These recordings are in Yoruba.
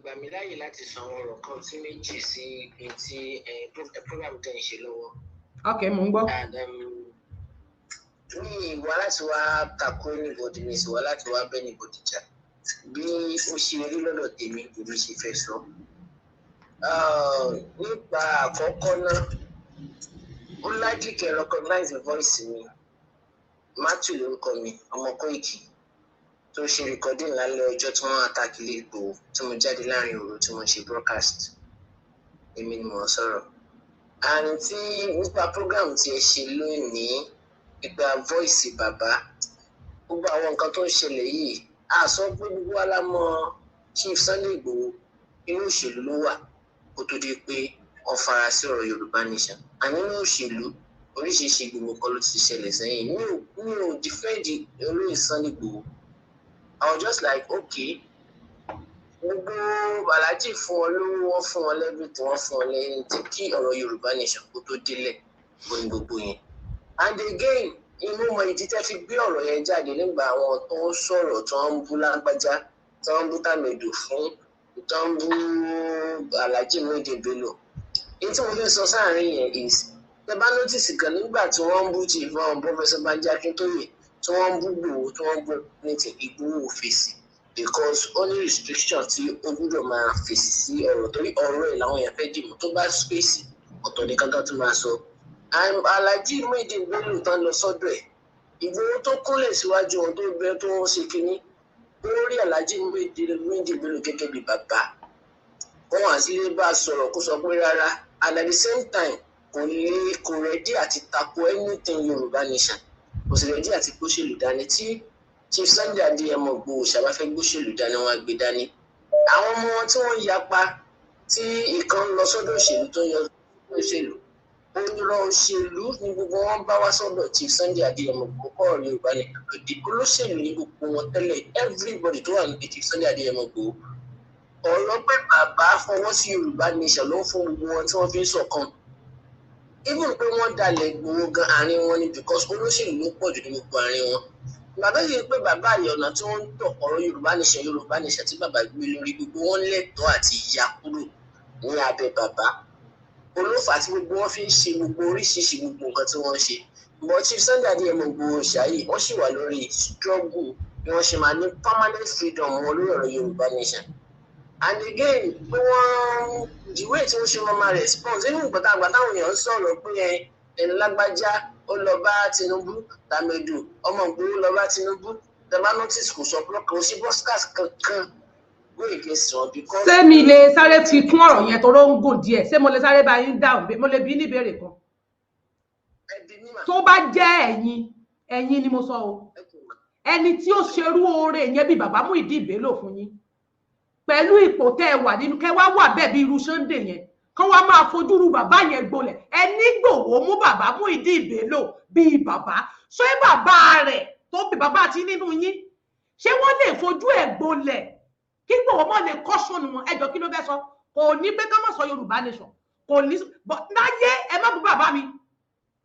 Gbà mí láàyè láti sọ àwọn ọ̀rọ̀ kan sí méjì sí ibi tí program tẹ̀ ń ṣe lọ́wọ́. Ok, mò ń gbọ́. And mi wá láti wá tako anybody, mi sì wá láti wá bẹ́ anybody jà. Bí ó ṣe rí lọ́dọ̀ tèmi, èmi ṣe fẹ́ sọ. Nípa àkọ́kọ́ náà, ó likely kẹ́ recognize the voice mi. Matthew lórúkọ mi, ọmọ Koiki tó ṣe recording lálẹ́ ọjọ́ tí wọ́n attack ilé Ìgbòho, tí mo jáde láàrin òru tí mo ṣe broadcast. Èmi ni mò ń sọ̀rọ̀. And tí nípa program tí ẹ ṣe lónìí, nípa voice bàbá, gbogbo àwọn nǹkan tó ń ṣẹlẹ̀ yìí, a sọ pé gbogbo wa la mọ̀ Chief Sunday Ìgbòho, inú òṣèlú ló wà kó tó di pé wọ́n fara sí ọ̀rọ̀ Yorùbá Nation. Àní inú òṣèlú, oríṣiríṣi gbogbo nǹkan ló ti ṣẹlẹ̀ sẹ́yìn. Mi ò defend olóyè Sunday Ìgbòho. I was just like, okay, gbogbo aláàjì fún wọn lówó, wọn fún wọn lẹ́bí tí wọ́n fún wọn lẹ́yìn tí kí ọ̀rọ̀ Yorùbá Nation kó tó délẹ̀ bó ní gbogbo yẹn. And again, inú mọ ìdí tẹ́ fi gbé ọ̀rọ̀ yẹn jáde nígbà àwọn tó ń sọ̀rọ̀, tó ń bú lágbájá, tó ń bú tàmẹ̀dò fún, tó ń bú Alhaji Muideen Bello. Èyí tí mo fẹ́ sọ sáàrin yẹn is, tẹ bá notice kan, nígbà tí wọ́n ń bú Chief Professor Banji Akintoye, tí wọ́n ń bú Ìgbòho, tí wọ́n ń bú ní ti Ìgbòho, ò fèsì, because ó ní restriction tí ó gbúdọ̀ máa fèsì sí ọ̀rọ̀, torí ọ̀rọ̀ ẹ̀ làwọn èèyàn fẹ́ dìbò. Tó bá fèsì, ọ̀tọ̀ ní kankan tó máa sọ. Alhaji Muideen Bello tán lọ sọ́dọ̀ ẹ̀, Ìgbòho tó kúnlẹ̀ síwájú wọn, tó bẹ tó ń ṣe kínní, ó rí Alhaji Muideen Bello gẹ́gẹ́ bí bàbá wọn àti lè bá a sọ̀rọ̀ kó sọ pé rárá. And at the same time, kò lè, kò ready àti tako anything Yorùbá Nation, kò sì ready àti gbóṣèlú dání. Tí Chief Sunday Adéyẹmọ Ìgbòho ṣàbá fẹ́ gbóṣèlú dání, wọn á gbé dání. Àwọn ọmọ wọn tí wọ́n yapa, tí ìkan ń lọ sọ́dọ̀ òṣèlú, tó ń yọ òṣèlú, onírọ̀ òṣèlú ni gbogbo wọn bá wá sọ́dọ̀ Chief Sunday Adéyẹmọ Ìgbòho. Kọ́ ọ̀rọ̀ Yorùbá ni òdì, olóṣèlú ni gbogbo wọn tẹ́lẹ̀. Everybody tó wà níbi Chief Sunday Adéyẹmọ Ìgbòho, ọ̀rọ̀ pé bàbá fọwọ́ sí Yorùbá Nation ló ń fún gbogbo wọn tí wọ́n fi ń ṣọ̀kan. Even pé wọ́n dalẹ̀ Ìgbòho gan, àárín wọn ni, because olóṣèlú ló pọ̀ jù ní gbogbo àárín wọn. Bàbá yìí pé bàbá àyè ọ̀nà tí wọ́n ń tọ̀, ọ̀rọ̀ Yorùbá Nation, Yorùbá Nation tí bàbá gbé lórí, gbogbo wọn lẹ́tọ̀ọ́ àti ya kúrò ní abẹ́ bàbá olófà tí gbogbo wọn fi ń ṣe gbogbo oríṣiríṣi gbogbo nǹkan tí wọ́n ń ṣe. But Chief Sunday Adéyẹmọ Ìgbòho ṣáyè, wọ́n sì wà lórí struggle bí wọ́n ṣe máa ní permanent freedom wọn lórí ọ̀rọ̀ Yorùbá Nation. And again, pé wọ́n, the way tí wọ́n ṣe wọ́n máa response nínú nǹkan tá a gbà táwọn èèyàn ń sọ̀rọ̀ pé ẹ ẹni lágbájá ó lọ bá Tinubu, tàmẹ̀dù ọmọ Ìgbòho lọ bá Tinubu, tẹ́ bá notice, kò sọ pé kò sí broadcast kankan go against wọn because. Ṣé mi lè sáré fi kún ọ̀rọ̀ yẹn tó ló ń gùn díẹ̀? Ṣé mo lè sáré bá yín dáhùn? Mo lè bí ní ìbéèrè kan? Ẹbí mímà. Tó bá jẹ́ ẹ̀yin, ẹ̀yin ni mo sọ o, ẹni tí ó ṣerú oore yẹn bí bàbá Muyideen Bello fún yín, pẹ̀lú ipò tẹ́ ẹ wà nínú, kẹ́ wá wà bẹ́ẹ̀ bí irú Sunday yẹn, kán wá máa fojú ru bàbá yẹn gbolẹ̀, ẹni Ìgbòho mú bàbá Muyideen Bello bíi bàbá, ṣé bàbá rẹ̀ tó bí bàbá àti nínú yín, ṣé wọ́n lè fojú ẹ̀ gbolẹ̀ kí Ìgbòho mọ̀ lè caution wọn? Ẹjọ́, kí ló fẹ́ sọ? Kò ní pé ká má sọ Yorùbá Nation, kò ní láyé. Ẹ má bú bàbá mi,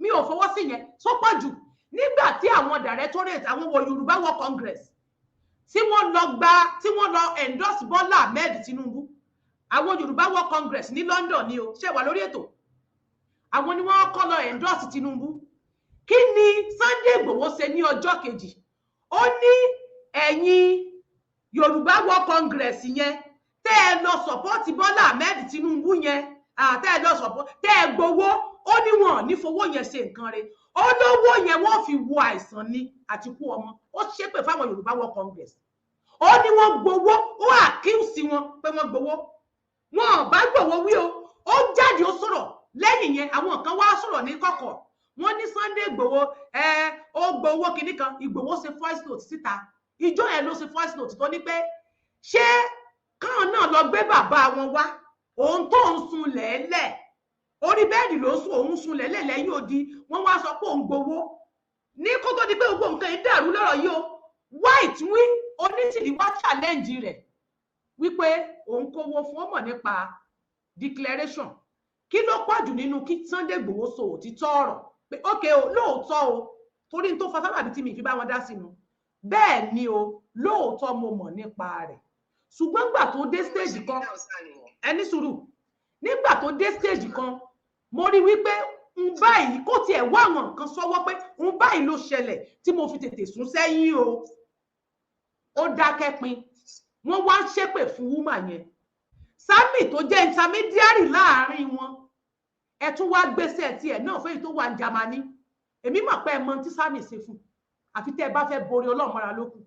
mi ò fọwọ́ sí yẹn. Sọ pọ̀ jù nígbà tí àwọn directorate, àwọn wọ Yorùbá World Congress, tí wọ́n lọ gba, tí wọ́n lọ endorse Bọ́lá Ahmed Tinubu, àwọn Yorùbá World Congress ní London ni o ṣe wà lórí ètò, àwọn ni wọ́n kọ́ lọ endorse Tinubu. Kí ni Sunday Igboho ṣe ní ọjọ́ kejì? Ó ní ẹ̀yin Yorùbá World Congress yẹn tẹ́ ẹ lọ support Bọ́lá Ahmed Tinubu yẹn, tẹ́ ẹ lọ support, tẹ́ ẹ gbowó, ó ní wọn ní fowó yẹn ṣe nǹkan rẹ̀, ó lówó yẹn wọ́n fi wo àìsàn ni àti kú ọmọ. Ó ṣépè fáwọn Yorùbá World Congress, ó ní wọ́n gbowó, ó accuse wọn pé wọ́n gbowó. Wọn ò bá gbowó wí o. Ó jáde, ó sọ̀rọ̀. Lẹ́yìn yẹn, àwọn kan wá sọ̀rọ̀ ní kọ̀kọ̀, wọ́n ní Sunday Igboho ẹ ó gbowó kinní kan. Ìgbòho ṣe voice note síta ìjọ yẹn, ló ṣe voice note tó ní pé ṣé káwọn náà lọ gbé bàbá wọn wá, òun tó ń sun lẹ́lẹ̀, orí bẹ́ẹ̀dì ló sùn, òun sun lẹ́lẹ̀ lẹ́yìn odi. Wọ́n wá sọ pé òun gbowó ní kó tó di pé gbogbo nǹkan yìí dàrú lọ́rọ̀ yìí o. White wí onítìrí wá challenge rẹ̀ wípé òun kówó fún ọmọ nípa declaration. Kí ló pọ̀ jù nínú kí Sunday Igboho sọ òtítọ́ ọ̀rọ̀ pé ókè o, lóòótọ́ o, torí n tó fa sábàbí tí mi fi bá wọn dá sínú bẹ́ẹ̀ ni o, lóòótọ́ mo mọ̀ nípa rẹ̀. Ṣùgbọ́n gbà tó dé stage kan, ẹ ní sùúrù, nígbà tó dé stage kan, mo rí wípé ń báyìí kó tiẹ̀ wá àwọn nǹkan sọ́wọ́ pé ń báyìí ló ṣẹlẹ̀ tí mo fi tètè sún sẹ́yìn o. Ó dákẹ́ pin. Wọ́n wá ń ṣépè fún woman yẹn, Sami tó jẹ́ intermediary láàrin wọn. Ẹ tún wá gbèsè tiẹ̀ náà fẹ́yì tó wà ní Jámánì. Èmi mọ̀ pé ẹ mọ tí Sami ṣe fún, àfi tẹ́ ẹ bá fẹ́ borí Ọlọ́run mọ́ra lókù.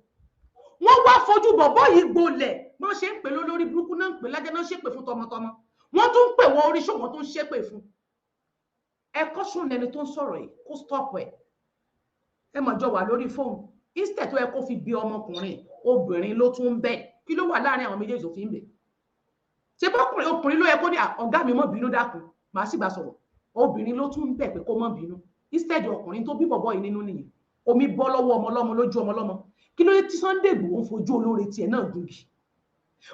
Wọ́n wá fojú bọ̀bọ́ yìí gbolẹ̀. Wọ́n ṣe ń pè lólórí burúkú náà, ń pè lájẹ́ náà, ṣépè fún tọmọtọmọ. Wọ́n tún ń pè wọ́n orí ṣòwò tó ń ṣépè fún. Ẹ kọ́sùn ẹni tó ń sọ̀rọ̀ yìí kó stop ẹ̀. Ẹ mọ̀ jọ wà lórí fóònù, instead tó yẹ kó fi bí ọmọkùnrin, obìnrin ló tún ń bẹ̀. Kí ló wà láàrin àwọn méjèèjì tó fi ń bẹ̀? Ṣé bọ́kùnrin, ọkùnrin ló yẹ kó ní, "Ọ̀gá mi, mọ̀ bínú, dákun, màá sì bá sọ̀rọ̀"? Obìnrin ló tún ń bẹ̀ pé kó mọ̀ bínú instead ọkùnrin tó bí bọ̀bọ̀ yìí nínú nìyẹn. Omi bọ́ lọ́wọ́ ọmọ ọlọ́mọ lójú ọmọ ọlọ́mọ. Kí ló dé tí Sunday Igboho ń fojú olóore tiẹ̀ náà gùngì?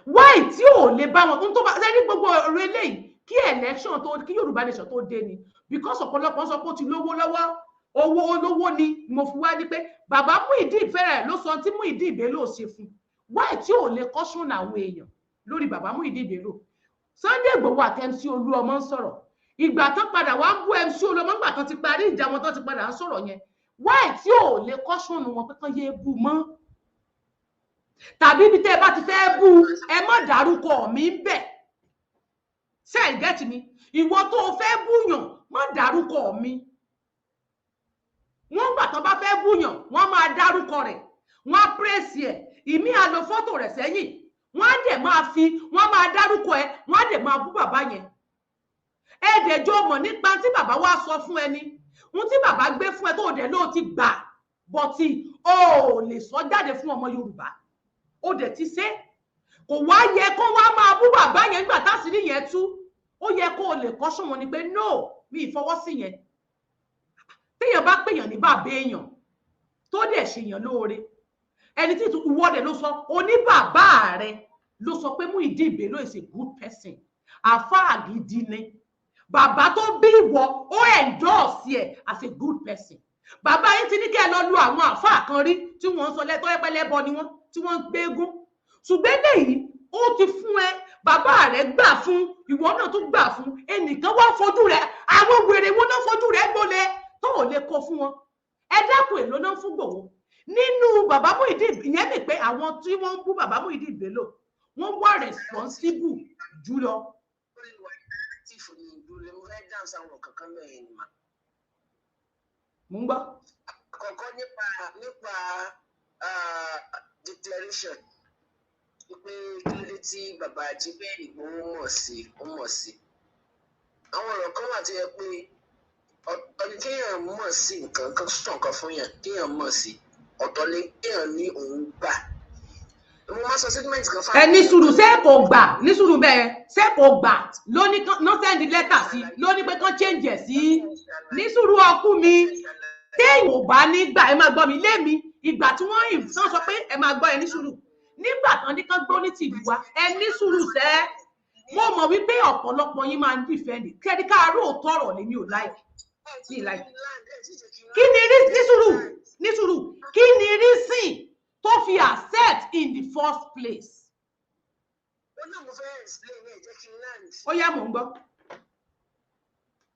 Wáì tí ò lè bá wọn tó bá sẹ́ni gbogbo ọ̀rọ̀ eléyìí kí election tó, kí Yorùbá nation tó dé ni, because ọ̀pọ̀lọpọ̀ sọ pé ó ti lówó lọ́wọ́, owó olówó ni. Mo fi wá ní pé bàbá Muyideen fẹ́rẹ̀ ló sọ tí Muyideen Bello ṣe fún. Wáì tí ò lè caution àwọn èèyàn lórí bàbá Muyideen Bello? Sunday Igboho àti MC Olúọmọ ń sọ̀rọ̀. Ìgbà tán padà wá ń bú MC Olúọmọ, ńgbà tán ti parí ìjà wọn, tán ti padà ń sọ̀rọ̀ yẹn, wáì tí ò lè caution wọn pé kán yéé bú mọ́, tàbí ibi tẹ́ ẹ bá ti fẹ́ bú, ẹ má dárúkọ mi ń bẹ̀? Ṣé ẹ get mi? Ìwọ tó o fẹ́ búyàn, má dárúkọ mi. Wọ́n gbà tán bá fẹ́ búyàn, wọ́n máa dárúkọ rẹ̀, wọ́n á praise ẹ̀, ìmí á lo fọ́tò rẹ̀ sẹ́yìn, wọ́n á dẹ̀ máa fi, wọ́n máa dárúkọ ẹ, wọ́n á dẹ̀ máa bú bàbá yẹn. Ẹ dẹ̀ jọ mọ̀ nípa tí bàbá wa sọ fún ẹni ohun tí bàbá gbé fún ẹ, tó dẹ̀ ló ti gbà, but o ò lè sọ jáde fún ọmọ Yorùbá. Ó dẹ̀ ti ṣe, kò wá yẹ kó wá máa bú bàbá yẹn nígbà táṣìírí yẹn tú. Ó yẹ kó o lè caution wọn ni pé no, mi ìfọwọ́sí yẹn. Téèyàn bá pèèyàn ní bàbá èèyàn tó dẹ̀ ṣèyàn lóore, ẹni tí ìwọ dẹ̀ ló sọ oníbàbá rẹ ló sọ pé Muyideen Bello is a good person, àfáà gidi ni bàbá tó bí ìwọ, ó endorse ẹ as a good person. Bàbá yín ti ní kí ẹ lọ lu àwọn àfáà kan rí tí wọ́n ń sọ lẹ́tọ́ ẹpẹlẹ́bọ ni wọ́n, tí wọ́n ń gbégún. Ṣùgbọ́n eléyìí, ó ti fún ẹ, bàbá rẹ gbà fún, ìwọ náà tún gbà fún. Ẹnìkan wá fojú rẹ, àwọn wèrè wọn náà fojú rẹ gbolẹ̀ tó ò lè kó fún wọn. Ẹ dákun, èlò náà fún Gbòho nínú bàbá Muyideen ìyẹn ni pé àwọn tí wọ́n ń bú bàbá Muyideen Bello, wọ́n wà responsible jùlọ. Tí fún mi ìdúró, mo fẹ́ dáhùn sáwọn kankan mẹ́rin ni mà. Mo ń gbọ́. Àkọ́kọ́, nípa declaration pé kí ló dé tí bàbá Ajíbẹ́ Ìgbòho mọ̀ sí, ó mọ̀ sí. Àwọn ọ̀rọ̀ kan wà tó yẹ pé ọ̀tọ̀ ni kéèyàn mọ̀ sí nǹkan kan, sọ nǹkan fún yàn, kéèyàn mọ̀ sí, ọ̀tọ̀ ni kéèyàn ní òun gbà. Mo máa sọ statement kan fún Ẹ ní sùúrù, ṣé kò gbà? Ní sùúrù bẹ́ẹ̀, ṣé kò gbà ló ní kán send letter sí, ló ní pé kán change ẹ̀ sí? Ní sùúrù, ọkú mi, téèyàn ò bá ní gbà, ẹ máa gbọ́ mi lémi. Ìgbà tí wọ́n tán sọ pé, ẹ máa gbọ́, ẹ ní sùúrù, nígbà tán ní kán gbó ní tìlú wa, ẹ ní sùúrù sẹ́. Mo mọ̀ wípé ọ̀pọ̀lọpọ̀ yín máa ń defend kẹ́ni káàárọ̀ tọ̀rọ̀ lèmi ò like ní like. Kí ni rí? Ní sùúrù, ní sùúrù. Kí ni reason tó fi accept in the first place? Ó náà mo fẹ́ explain, ẹ̀ jẹ́ kí n land. Ó yá, mò ń gbọ́.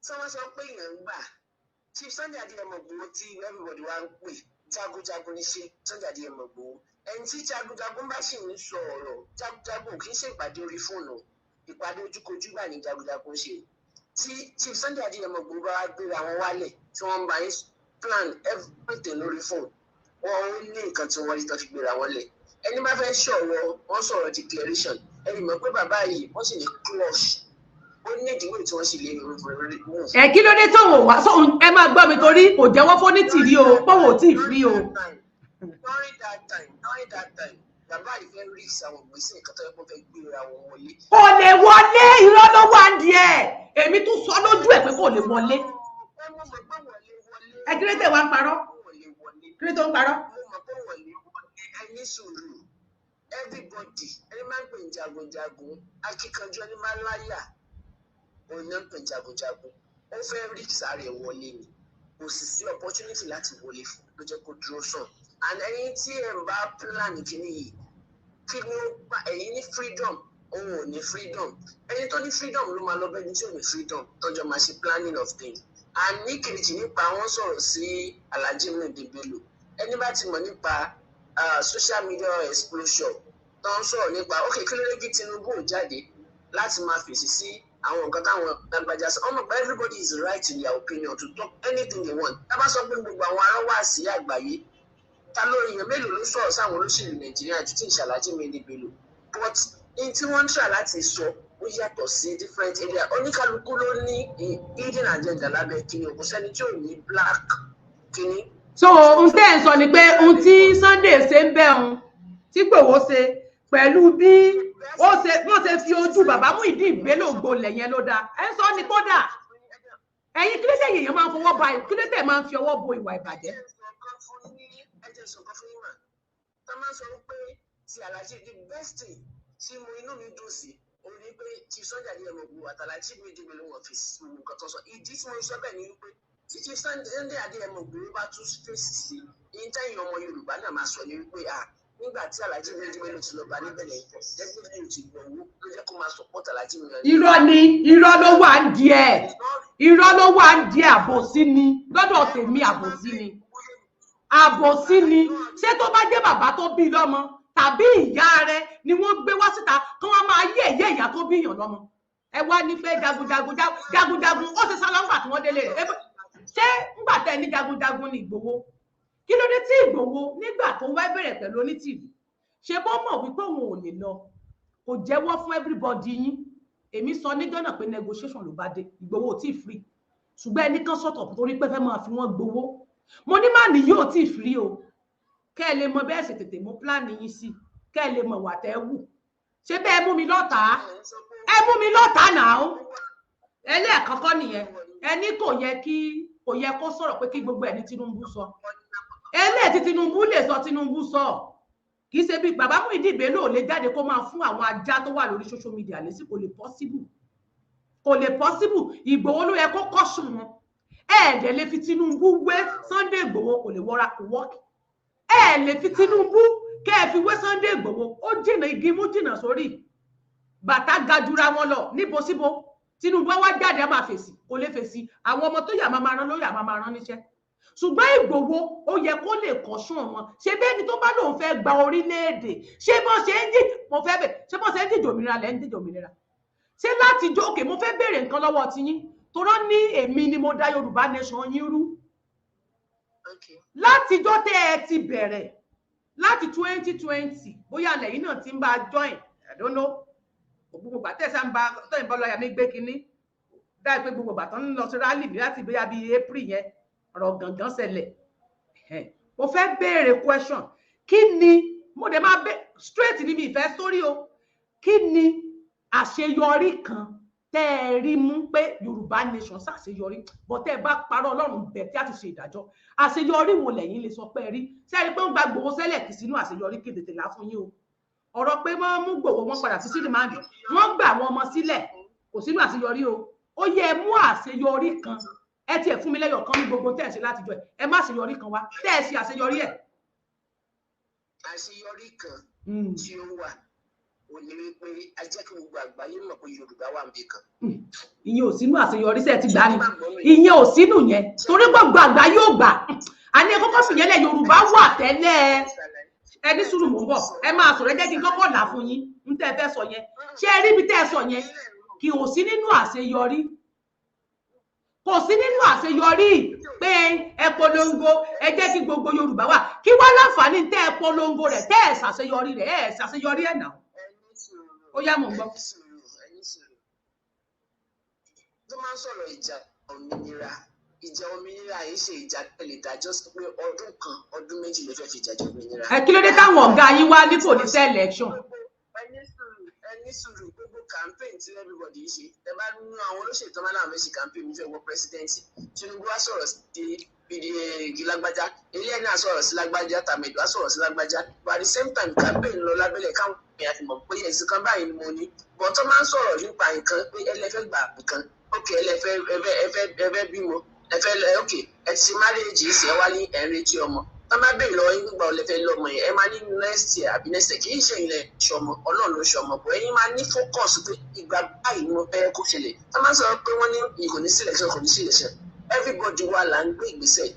Tí wọ́n sọ pé èèyàn ń gbà, Chief Sunday Adéyẹmọ Ìgbòho tí everybody wá ń pè jagunjagun ní ṣe Sunday Adéyẹmọ Ìgbòho, ẹni tí jagunjagun bá sì ń sọ ọ̀rọ̀, jagunjagun kì í ṣe ìpàdé orí fóònù, ìpàdé ojúkojú gbà ní jagunjagun ṣe. Tí Chief Sunday Adéyẹmọ Ìgbòho bá wá gbéra wọn wálẹ̀, tí wọ́n ń bá yín plan everything lórí fóònù, wọn ò ní nǹkan tí wọ́n rí tán fi gbéra wọn lẹ̀. Ẹni bá fẹ́ sọ̀rọ̀, wọ́n sọ̀rọ̀ declaration, ẹni mọ̀ pé bàbá yìí, wọ́n sì ní clutch, ó ní ìdíwọ́ tí wọ́n sì lè move. Ẹ kí ló dé tóun ò wá? Ẹ máa gbọ́ mi, torí kò jẹ́wọ́ fóní tìrí o, pọ́wọ́ ò tí ì free o. During that time, bàbá yìí fẹ́ risk àwọn ìgbésẹ̀ kan tó yẹ kó fẹ́ gbéra wọn wọlé. Kò lè wọlé, irọ́ ló wà díẹ̀. Èmi tún sọ lójú ẹ̀ pé kò lè wọlé. Ó mọ̀ pé wọlé wọlé. Ẹ kí ló tẹ̀ wá ń parọ́? Wọlé wọlé. Kí ló tó ń parọ́? Mo mọ̀ pé wọlé wọlé. Ẹ ní sùúrù, everybody, ẹni máa ń pè ní jagunjagun, akíkanjú, ẹni máa ń láyà, òun náà ń pè ní jagunjagun. Ó fẹ́ risk ara ẹ̀ wọlé ni, kò sì sí opportunity láti wọlé fún, ló jẹ́ kó dúró sàn. And ẹ̀yin tí ẹ̀ ń bá plan kínní yìí Kí ni ó pa ẹ̀yin ní freedom, òun ò ní freedom? Ẹni tó ní freedom ló máa lọ bẹ́ni tí ò ní freedom tọ́jọ́ máa ṣe planning of things. Àní kejì nípa wọn sọ̀rọ̀ sí Alhaji Muideen Bello, ẹni bá ti mọ̀ nípa social media explosion tó ń sọ̀rọ̀ nípa, ok, kí ló dé kí Tinubu ò jáde láti máa fèsì sí àwọn nǹkan táwọn lágbájá sọ ọmọ? But everybody is right in their opinion to talk anything they want. Tá bá sọ pé gbogbo àwọn arọ́wàsí àgbáyé, ta ló, èèyàn mélòó ló sọ̀rọ̀ sáwọn olóṣèlú Nàìjíríà ju tí ìṣàlájì Muideen Bello? But in tí wọ́n ń try láti sọ, ó yàtọ̀ sí different area. Oníkálukú ló ní hidden agenda lábẹ́ kíni. Kò sẹ́ni tí ò ní black kíní. So ohun tẹ́ ẹ̀ ń sọ ni pé ohun tí Sunday ṣe ń bẹ̀, ohun tí Ìgbòho ṣe, pẹ̀lú bí ó ṣe wọ́n ṣe fi ojú bàbá Muyideen Bello gbolẹ̀ yẹn ló dáa. Ẹ̀ ń sọ ni kódà ẹ̀yin kílẹ̀tẹ̀ èèyàn máa ń fọwọ́ ba, kílẹ̀tẹ̀ máa ń fi ọwọ́ bo ìwà ìbàjẹ́. Ẹ jẹ́ sọ nǹkan fún yín mà. Tá máa ń sọ pé ti Alhaji, the best thing tí mo inú mi dùn sí òun ni pé Chief Sunday Adéyẹmọ Ìgbòho àtàlájì Muyideen Bello, wọn fi nǹkan tó sọ. Ìdí tí mo sọ bẹ́ẹ̀ ni wípé tí Chief Sunday Adéyẹmọ Ìgbòho bá tún fèsì sí ní tẹ́yìn ọmọ Yorùbá náà máa sọ ní wípé, ah, nígbà tí Alhaji Muyideen Bello ti lọ bá níbẹ̀ lẹ́yìn, definitely ti gbọ̀ owó ló jẹ́ kó máa support Alhaji Muyideen. Irọ́ ni, irọ́ ló wà ń di ẹ̀, irọ́ ló wà ń di ẹ̀. Àbòsí ni lọ́dọ̀ tèmi, àbòsí ni, àbòsí ni. Ṣé tó bá jẹ́ bàbá tó bí lọ́mọ tàbí ìyá rẹ̀ ni wọ́n gbé wá síta kí wọ́n máa yé ẹ̀yẹ́ ìyá tó bí yàn lọ́mọ? Ẹ wá ní pé jagunjagun jagunjagun, ó ti sá lọ ńgbà tí wọ́n délé rẹ̀. Ṣé ńgbà tẹ́ ní jagunjagun ní Ìgbòho, kí ló dé tí Ìgbòho nígbà tó wá bẹ̀rẹ̀ pẹ̀lú Onítìrì, ṣe bó mọ̀ wípé òun ò lè lọ, kò jẹ́wọ́ fún everybody yín? Èmi sọ níjọ́ náà pé negotiation ló bá dé, Ìgbòho ò tí ì free, ṣùgbọ́n ẹnì kan sọ̀tọ̀ torí pé fẹ́ máa fi wọ́n gbowó. Mo ní má ní yóò tí ì free o, kẹ́ ẹ lè mọ bẹ́ẹ̀ ṣe tètè mú plan yín sí, kẹ́ ẹ lè mọ̀ wà tẹ́ wù. Ṣé bẹ́ẹ̀ mú mi lọ́tàá, ẹ mú mi lọ́tàá náà. Ẹlẹ́ẹ̀kọ́kọ́ nìyẹn. Ẹni kò yẹ kí, kò yẹ kó sọ̀rọ̀ pé kí gbogbo ẹ̀ ní Tinubu sọ. Eléyìí tí Tinubu lè sọ, Tinubu sọ. Kì í ṣe bí bàbá Muyideen Bello lè jáde kó máa fún àwọn ajá tó wà lórí social media lésì. Kò lè possible, kò lè possible. Ìgbòho ló yẹ kó kọ́sùn wọn. Ẹ dẹ̀ lè fi Tinubu wé Sunday Ìgbòho, kò lè wọra, kò wọ́ọ̀kì. Ẹ lè fi Tinubu kẹ́ ẹ fi wé Sunday Ìgbòho, ó jìnnà, igi mú jìnnà sórí bàtà, ga jura wọn lọ. Níbo síbo Tinubu wá jáde á máa fèsì? Kò lè fèsì. Àwọn ọmọ tó yà máa rán lóyà máa rán níṣẹ́. Ṣùgbọ́n Ìgbòho, ó yẹ kó lè kọ́sùn wọn. Ṣé bẹ́ẹ̀ ni tó bá lóun fẹ́ gba orílẹ̀-èdè, ṣé bọ́n ṣe ń jì, mo fẹ́ bẹ̀, ṣé bọ́n ṣe ń jìjò òmìnira lẹ́ ń jìjò òmìnira? Ṣé láti jó òkè, mo fẹ́ béèrè nǹkan lọ́wọ́ tiyín torọ́ ní èmi ni mo dá Yorùbá Nation yín rú. Látijọ́ tẹ́ ẹ ti bẹ̀rẹ̀ láti 2020, bóyá lẹ́yìn náà ti ń bá a join, I don't know. Gbogbo ìgbà tẹ́ ẹ sá ń bá tọ́ ìbọn lọ́ọ̀yà mi gbé kínní dáì pé gbogbo ìgbà tó ń lọ sí rally ní láti bóyá bíi April yẹn, ọ̀rọ̀ gangan ṣẹlẹ̀. Mo fẹ́ béèrè question. Kí ni mo dẹ̀ máa bẹ straight ní mi ìfẹ́ sórí o. Kí ni àṣeyọrí kan tẹ́ ẹ rí mú pé Yorùbá Nation ṣàṣeyọrí? Bọ́ tẹ́ ẹ bá parọ́, Ọlọ́run bẹ̀ tí a ti ṣe ìdájọ́. Àṣeyọrí wo lẹ́yìn lè sọ pé ẹ rí? Ṣé ẹ rí pé ń gba Gbòho sẹ́lẹ̀ kì sínú àṣeyọrí? Kí tètè là fún yín o. Ọ̀rọ̀ pé wọ́n mú Gbòho, wọn padà sí remand, wọ́n gbà àwọn ọmọ sílẹ̀, kò sínú àṣeyọrí o. Ó yẹ ẹ mú àṣeyọrí kan. Ẹ tiẹ̀ fún mi lẹ́yọ̀ kan ní gbogbo tẹ́ ẹ ṣe látijọ́ ẹ. Ẹ má àṣeyọrí kan wá tẹ́ ẹ ṣe àṣeyọrí ẹ̀. Àṣeyọrí kan tí ó wà ò ní wípé a jẹ́ kí gbogbo àgbáyé mọ̀ pé Yorùbá wà níbì kan. Ìyẹn ò sínú àṣeyọrí. Sẹ́ẹ̀ ti gbà ni? Ìyẹn ò sínú yẹn torí gbogbo àgbáyé ò gbà. Àní ẹ kọ́kọ́ fìyẹn lẹ̀. Yorùbá wà tẹ́lẹ̀. Ẹ ní sùúrù, mò ń bọ̀. Ẹ máa sọ̀rọ̀, ẹ jẹ́ kí n kọ́kọ́ là fún yín ń tẹ́ ẹ fẹ́ sọ yẹn. Ṣé ẹ rí ibi tẹ́ ẹ sọ yẹn? Kì ò sí nínú àṣeyọrí, kò sí nínú àṣeyọrí pé ẹ polongo, ẹ jẹ́ kí gbogbo Yorùbá wà. Kí wá láǹfààní tẹ́ ẹ polongo rẹ̀ tẹ́ ẹ ṣàṣeyọrí rẹ̀? Ẹ ṣàṣeyọrí ẹ̀ náà. Ó yá, mò ń gbọ́. Tó máa ń sọ̀rọ̀ ìjà òmìnira, ìjà òmìnira yìí ṣe ìjà tẹ̀lé dájọ́ sí pé ọdún kan, ọdún 2 ló fẹ́ fi ìjà jẹ òmìnira. Ẹ kí ló dé táwọn ọ̀gá yín wá ní kò ní sí election? Ẹni sùúrù, gbogbo campaign tí everybody ń ṣe, ẹ bá nínú àwọn olóṣèlú tó máa náà fẹ́ ṣe campaign, mi fẹ́ wọ presidency, Tinubu wá sọ̀rọ̀ sí bíi lágbájá, ilé ẹ̀ náà sọ̀rọ̀ sí lágbájá, tàmẹ̀dù á sọ̀rọ̀ sí lágbájá, but at the same time campaign lọ lábẹ́lẹ̀ káwọn èèyàn ti mọ̀ pé ẹ̀sìn kan báyìí ni mo ní. But tó máa ń sọ̀rọ̀ nípa nǹkan pé ẹlẹ́fẹ́ gbà nǹkan, ok, ẹlẹ́fẹ́ ẹ fẹ́ bímọ, ẹ fẹ́, ok, ẹ ti ṣe marriage yìí sí, ẹ wá ní ẹ̀ ń retí ọmọ. Tá má bèèrè lọ́wọ́ yín gbígbà ọ̀lẹ́ fẹ́ lọ́mọ yẹn, ẹ máa ní next year àbí next year. Kì í ṣe ilẹ̀ ṣọmọ, Ọlọ́run ló ṣọmọ bọ̀. Ẹ̀yin máa ní focus pé ìgbà báyìí ni mo fẹ́ kó ṣẹlẹ̀. Tá má sọ pé wọ́n ní kò ní sí election, kò ní sí election. Everybody wà là ń gbé ìgbésẹ̀.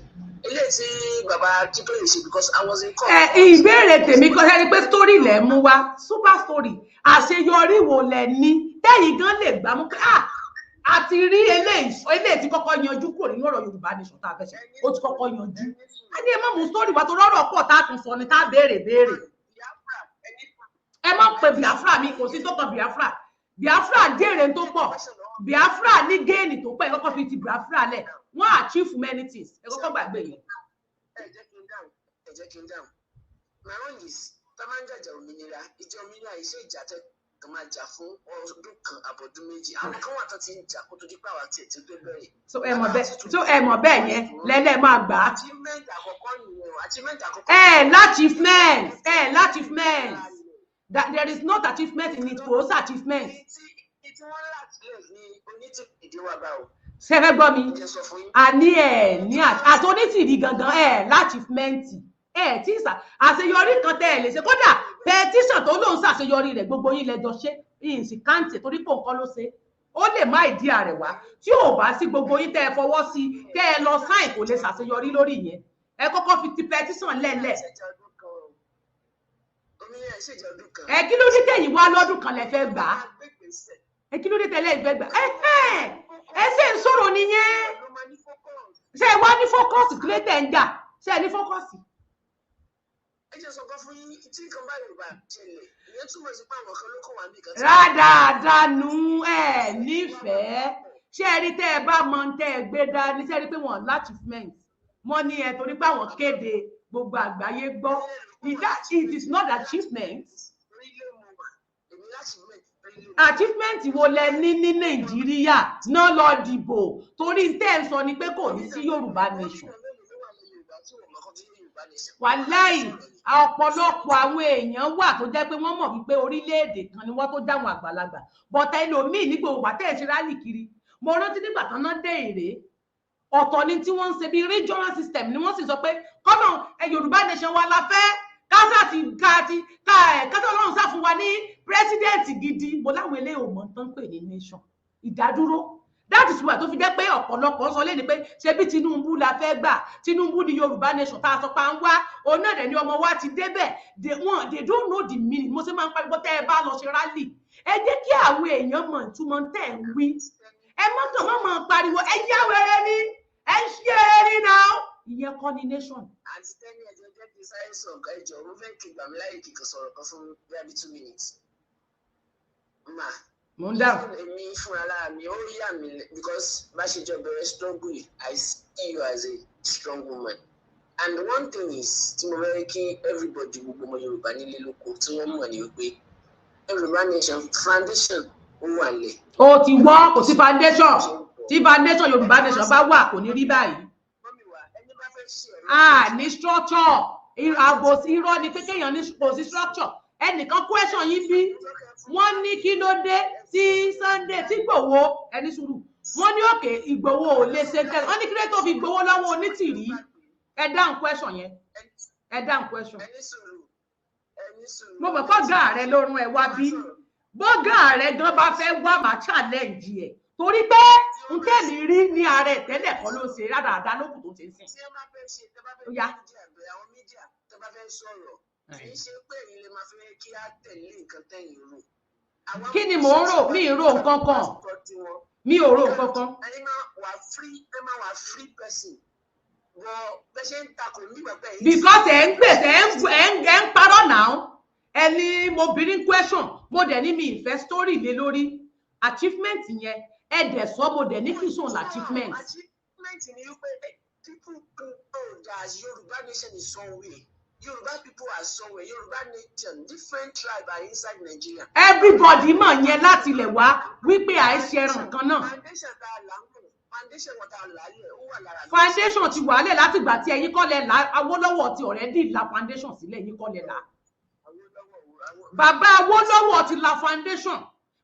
Eléyìí tí bàbá Akíntóyè ṣe, because I was in court. Ẹ ìbéèrè tèmi kọ́ sẹ́ni pé story lẹ̀ mú wá, super story. Àṣeyọrí wo lẹ ní tẹ́yìn gan lè gbà mú ká àti rí eléyìí? Eléyìí tí kọ́kọ́ yanjú kúrò nínú ọ̀rọ̀ Yorùbá Nation tá a fẹ́ ṣe, ó ti kọ́kọ́ yanjú. A ní ẹ má mú story wá tó rọ́rọ̀ pọ̀ tá a tún sọ ni tá a béèrè béèrè. Ẹ má pe Biafra mi, kò sí tó kan Biafra. Biafra jèrè tó pọ̀, Biafra ní gain tó pọ̀. Ẹ kọ́kọ́ fi ti Biafra lẹ̀, wọ́n achieve many things. Ẹ kọ́kọ́ gbàgbé yẹn. Ẹ jẹ́ kí n dáhùn, ẹ jẹ́ kí n dáhùn. My own is, tá máa ń jàjà òmìnira, ìjà òmìnira yìí ṣe ìjà tẹ kàn máa jà fún ọdún kan àbọ̀dún 2. Àwọn kan wà tó ti ń jà kó tó di pé àwa tiẹ̀ ti tó bẹ̀rẹ̀. So ẹ mọ̀ bẹ́ẹ̀, so ẹ mọ̀ bẹ́ẹ̀ yẹn lẹ́lẹ́ máa gbà á. Achievement àkọ́kọ́ nìyẹn o, achievement àkọ́kọ́. Ẹ l'achievement, ẹ l'achievement that there is not achievement in it, kò sí achievement. Tí wọ́n láti ní onítìrì wà bá o. Ṣé ẹ fẹ́ gbọ́ mi? Jẹ́ sọ fún yín. Àní ẹ ní àti onítìrí gangan, ẹ l'achievement, ẹ tí ì sà àṣeyọrí kan tẹ ẹ lè ṣe. Kódà petition tó lóun ṣàṣeyọrí rẹ̀, gbogbo yín lẹjọ ṣe ìyìn sì káǹtì torí pé nǹkan ló ṣe, ó lè má ìdí àrẹ̀ wá. Tí ò bá sí gbogbo yín tẹ ẹ fọwọ́ sí, tẹ ẹ lọ sign, kò lè ṣàṣeyọrí lórí ìyẹn. Ẹ kọ́kọ́ fi ti petition lẹ́lẹ̀. Ṣèjà ọdún kan o, òmìnira ìṣèjà ọdún kan. Ẹ kí ló dé tẹ̀yìn wá lọ́dún kan lẹ fẹ́ gbà á? Máa gbé ìgbésẹ̀. Ẹ kí ló dé tẹ̀lé ìfẹ́ gbà ẹ? Ẹ ṣe ń sọ̀rọ̀ nìyẹn. Ló máa ní focus. Ṣé ẹ wá ní focus? Kí ló tẹ̀ ń jà? Ṣé ẹ ní focus? Ẹ jẹ́ sọ kan fún yín, tí nǹkan bá Yorùbá ṣẹlẹ̀, ìyẹn túmọ̀ sí pé àwọn kan ló kọ̀ wá níbi kan tí. Rádaràdánù, ẹ nífẹ̀ẹ́. Ṣé ẹ rí tẹ́ ẹ bá mọ tẹ́ ẹ gbé dání? Ṣé ẹ rí pé wọ́n l'achievement wọ́n ní ẹ torí pé àwọn kéde, gbogbo àgbáyé gbọ́. It is not achievement. Orílẹ̀ mo wà, èmi l'achievement orílẹ̀ mo. Achievement wo lẹ ní ní Nàìjíríà náà lọ dìbò? Torí tẹ́ ẹ ń sọ ni pé kò ní sí Yorùbá Nation. Wàláì, ọ̀pọ̀lọpọ̀ àwọn èèyàn wà tó jẹ́ pé wọ́n mọ̀ wípé orílẹ̀-èdè kan ni wọ́n tó dáwọn àgbàlagbà bọ̀tà ẹlòmíì nígbà wà tẹ́ ẹ̀ ṣe rally kiri. Mo rántí nígbà tán náà dé èrè ọ̀tọ̀ ni tí wọ́n ń ṣe bí regional system ni wọ́n sì sọ pé kọ́nà ẹ Yorùbá Nation wa la fẹ́ kásá ti ká ti ká ẹ̀ kásá Ọlọ́run sá fún wa ní president gidi. Mo láwọn eléyìí ò mọ̀ tán pè ní nation ìdádúró. That is why tó fi jẹ́ pé ọ̀pọ̀lọpọ̀ sọ lẹ́ni pé ṣebí Tinubu la fẹ́ gbà, Tinubu ni Yorùbá Nation tá a sọ pé à ń wá, òun náà dẹ̀ ni ọmọ wa ti débẹ̀. They don't know the meaning. Mo ṣe máa ń pariwo, tẹ́ ẹ bá lọ ṣe rally, ẹ jẹ́ kí àwọn èèyàn mọ̀ ìtumọ̀ tẹ́ ẹ̀ ń wí. Ẹ má kàn má máa pariwo ẹ yá wẹrẹ ní ẹ ń ṣe eré ní náà, ìyẹn kọ́ ni nation. Àti tẹ́ni ẹjọ́ jẹ́ kí sáré sọ nǹkan, ẹjọ́ mo fẹ́ kí gbà mí láyè kí n kàn sọ̀rọ̀ kan fún bíi 2 minutes. Ma. Mo ń dáhùn. Èmi fúnra lára mi, ó yà mí because bá ṣe jọ bẹ̀rẹ̀ struggle yìí, I see you as a strong woman, and one thing is tí mo fẹ́ kí everybody, gbogbo ọmọ Yorùbá nílé lóko, tí wọ́n mọ̀ ní wípé Yorùbá Nation foundation ó wà lẹ̀. Ó ti wọ́, kò sí foundation. Tí foundation Yorùbá Nation bá wà, kò ní rí báyìí. Mummy wa, ẹni bá fẹ́ ṣe ẹ̀rọ. A ní structure ààbò, irọ́ ni pé kéèyàn ní kò sí structure. Ẹnìkan question yín bí wọ́n ní kí ló dé tí Sunday tí Ìgbòho, ẹni sùúrù, wọ́n ní òkè Ìgbòho ò lè ṣe tẹ́lẹ̀, wọ́n ní kí ló tó fi gbowó lọ́wọ́ Onítìrí? Ẹ dáhùn question yẹn, ẹ dáhùn question. Ẹni sùúrù, ẹni sùúrù. Mo mọ̀ kọ́gà rẹ lórun ẹ̀ wá bí bọ́gà rẹ gan bá fẹ́ wá, máa challenge ẹ̀ torí pé n tẹ́mi rí ní ara ẹ̀ tẹ́lẹ̀ kọ́ ló ń ṣe rádaràda lókùn tó ṣe ń sìn. Tí ẹ bá fẹ́ ṣe, tẹ bá fẹ́ Ó yá. Media bẹ̀rẹ̀, àwọn media tẹ bá fẹ́ sọ̀rọ̀, kì í ṣe pé èyí lè máa fẹ́ kí á tẹ̀lé nǹkan tẹ̀yìn rò. Kí ni mò ń rò? Mi ì rò nǹkan kan, mi ò rò nǹkan kan. Ẹni máa wà free, ẹ máa wà free person bọ bẹ ṣe ń takò nígbà pé ẹ̀yin. Because ẹ̀ ń gbèsè, ẹ̀ ń parọ́ náà. Ẹni mo bí ní question, mo dẹ̀ ní mi ìfẹ́ story lé lórí achievement yẹn, ẹ dẹ̀ sọ, mo dẹ̀ ní kí sóun achievement. Achievement ni wípé people know that Yorùbá Nation is somewhere. Yorùbá people are somewhere. Yorùbá nation, different tribe are inside Nigeria. Everybody mọ̀ yẹn láti ilẹ̀ wá wípé àìṣe ẹran kan náà. Foundation tá a là ń bọ̀, foundation wọn tá a là á lẹ̀, ó wà lára. Foundation ti wà lẹ̀ látìgbà tí ẹ̀yin kọ́ lẹ̀ là. Awólọ́wọ̀ ti already la foundation sílẹ̀, ẹ̀yin kọ́ lẹ̀ là. Bàbá Awólọ́wọ̀ ti la foundation.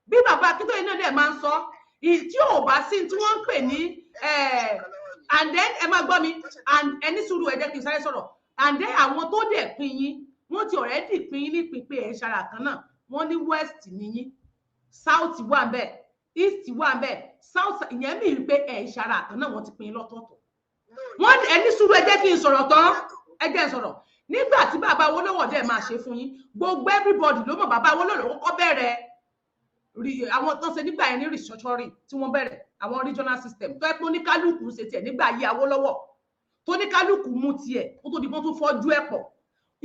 Bí bàbá Akíntóyè náà dẹ̀ máa ń sọ, tí ò bá sí tí wọ́n ń pè ní, and then ẹ máa gbọ́ mi, and ẹni sùúrù, ẹ jẹ́ kí n sáré sọ̀rọ̀. And then àwọn tó dẹ̀ pín yín, wọ́n ti already pín yín nípìn pé ẹ̀ ń ṣara kan náà. Wọ́n ní West ní yín, South wà ń bẹ̀, East wà ń bẹ̀, South. Ìyẹn mi rí pé ẹ̀ ń ṣara kan náà, wọ́n ti pín yín lọ́tọ̀ọ̀tọ̀. Wọ́n ẹ ní sùúrù, ẹ jẹ́ kí n sọ̀rọ̀ tán, ẹ jẹ́ n sọ̀rọ̀. Nígbà tí bàbá Awólọ́wọ̀ dẹ̀ máa ṣe fún yín, gbogbo everybody ló mọ̀, bàbá Awólọ́wọ̀ kọ́kọ́ bẹ̀rẹ̀ àwọn tó ń ṣe nígbà yẹn ní restructuring tí wọ́n bẹ̀rẹ̀, àwọn regional system tó yẹ pé oníkálukú ń ṣe tiẹ̀ nígbà ayé Awólọ́wọ̀, tó oníkálukú mú tiẹ̀ kó tó di pọ́n tún fọ́jú ẹ̀ pọ̀.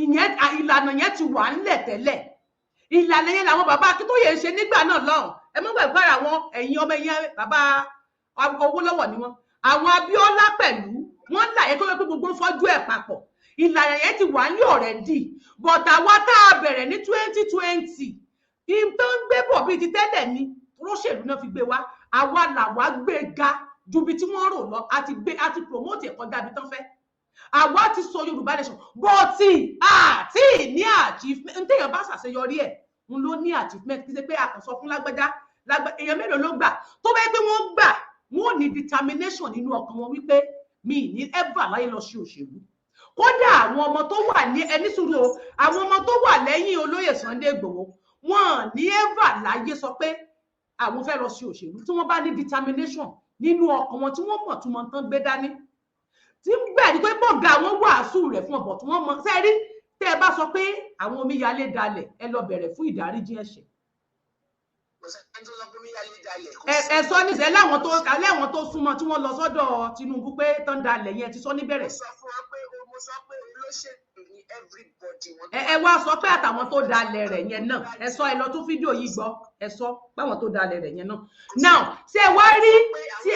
Ìyẹn ìlànà yẹn ti wà ńlẹ̀ tẹ́lẹ̀. Ìlànà yẹn làwọn bàbá Akíntóyè ń ṣe nígbà náà lọ́hùn. Ẹ mọ́ gbàgbé àwọn ẹ̀yìn ọmọ ẹ̀yìn bàbá Awólọ́wọ̀ ni wọ́n, àwọn Abíọ́lá pẹ̀lú wọ́n là yẹn tó yẹ pé gbogbo ń fọ́jú ẹ̀ papọ̀. Ìlànà yẹn ti wà ní already, but àwa tá a bẹ̀rẹ̀ ní 2020, tó ń gbé bọ̀ bíi ti tẹ́lẹ̀ ni, olóṣèlú náà fi gbé wá. Àwa làwa gbé ga ju ibi tí wọ́n rò lọ. A ti gbé, a ti promote ẹ̀kọ́ dábì tán fẹ́. Àwa ti sọ Yorùbá nation, but àti ní achievement n téèyàn bá ṣàṣeyọrí ẹ̀ n ló ní achievement. Kì í ṣe pé a kàn sọ fún lágbájá èèyàn mélòó ló gbà tó bá yẹ pé wọ́n gbà, wọ́n ò ní determination nínú ọkàn wọn wípé mi ì ní ever láyé lọ sí òṣèlú. Kódà àwọn ọmọ tó wà ní ẹní sùúrù o, àwọn ọmọ tó wà lẹ́yìn olóyè Sunday Igboho, wọn ní ever láyé sọ pé àwọn fẹ́ lọ sí òṣèlú. Tí wọ́n bá ní determination nínú ọkàn wọn, tí wọ́n mọ̀ tí wọ́n tán gbé dání, tí ń gbẹ̀ ní pé bọ́ọ̀gà àwọn wàásù rẹ̀ fún ọ̀bọ̀ tí wọ́n mọ̀ sẹ́rí. Tẹ́ ẹ bá sọ pé àwọn omíyalé dalẹ̀, ẹ lọ bẹ̀rẹ̀ fún ìdáríjì ẹ̀ṣẹ̀. Ẹ sọ níṣẹ́ láwọn tó súnmọ́ tí wọ́n lọ sọ́dọ̀ Tinubu pé tán dalẹ̀ yẹn, ti sọ níbẹ̀rẹ̀. Mo sọ fún wa pé, mo sọ pé olóṣèlú ni everybody wọn. Ẹ wá sọ pé àtàwọn tó dalẹ̀ rẹ̀ yẹn náà, ẹ sọ. Ẹ lọ tún fídíò yìí gbọ́. Ẹ sọ páwọn tó dalẹ̀ rẹ̀ yẹn náà. Now, ṣé ẹ wá rí tí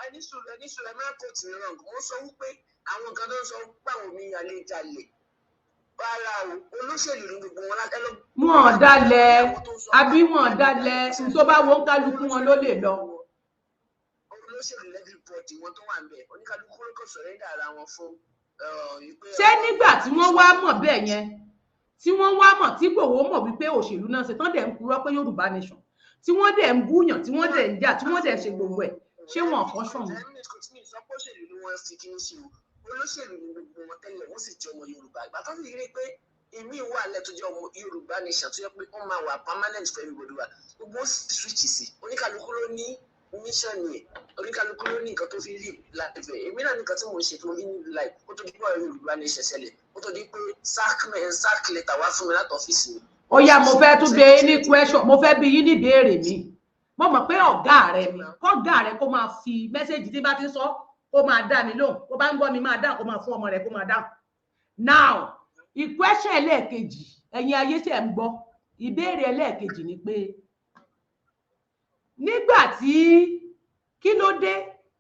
Ẹni sùúrù, ẹni sùúrù, ẹ má kò tì mí wrong. Mo sọ wípé àwọn nǹkan tó ń sọ pé àwọn omíyalé jalè, rárá o, olóṣèlú ní gbogbo wọn ẹ lọ. Wọn dalẹ̀ àbí wọn dalẹ̀, tó bá wọn kálukú wọn ló lè lọ. Olóṣèlú everybody wọn tó wà ń bẹ, oníkálukú ló kàn surrender ara wọn fún. Ṣé nígbà tí wọ́n wá mọ̀ bẹ́ẹ̀ yẹn, tí wọ́n wá mọ̀, tí Ìgbòho mọ̀ wípé òṣèlú náà ṣe tán, dẹ̀ ń purọ́ pé Yorùbá nation, tí wọ́n dẹ̀ ń búyàn, tí wọ́n dẹ̀ ń jà, tí wọ́n dẹ̀ ń ṣe gbogbo ẹ̀, ṣé wọn kọ́ sọ̀hún? Olóṣèlú ni wọ́n fi kí n ṣe o. Olóṣèlú ni gbogbo wọn tẹ́lẹ̀, wọ́n sì jẹ́ ọmọ Yorùbá. Ìgbà tó sì rí pé ìmí wà lẹ́ tó jẹ́ ọmọ Yorùbá nation, tó yẹ pé wọ́n máa wà permanent for everybody wa, gbogbo switch sí. Oníkálukú ló ní mission yẹn, oníkálukú ló ní nǹkan tó fi live life ẹ̀. Èmi náà ní nǹkan tí mo ń ṣe tó fi live life kó tó di pé ọ̀rọ̀ Yorùbá nation ṣẹlẹ̀, kó tó di pé sack letter wá fún mi láti ọ́fíìsì mi. Ó yá, mo fẹ́ tún gbé ní question, mo fẹ́ bi yín ní ìbéèrè mi. Mo mọ̀ pé ọ̀gá rẹ ni, kọ́gá rẹ kó máa fi message tí bá ti ń sọ, kó máa dá mi lóhùn. Kó bá ń gbọ́ mi, máa dáhùn, kó máa fún ọmọ rẹ, kó máa dáhùn. Now, ìquestion ẹlẹ́ẹ̀kejì, ẹ̀yin ayé ṣe ń gbọ́, ìbéèrè ẹlẹ́ẹ̀kejì ni pé nígbà tí, kí ló dé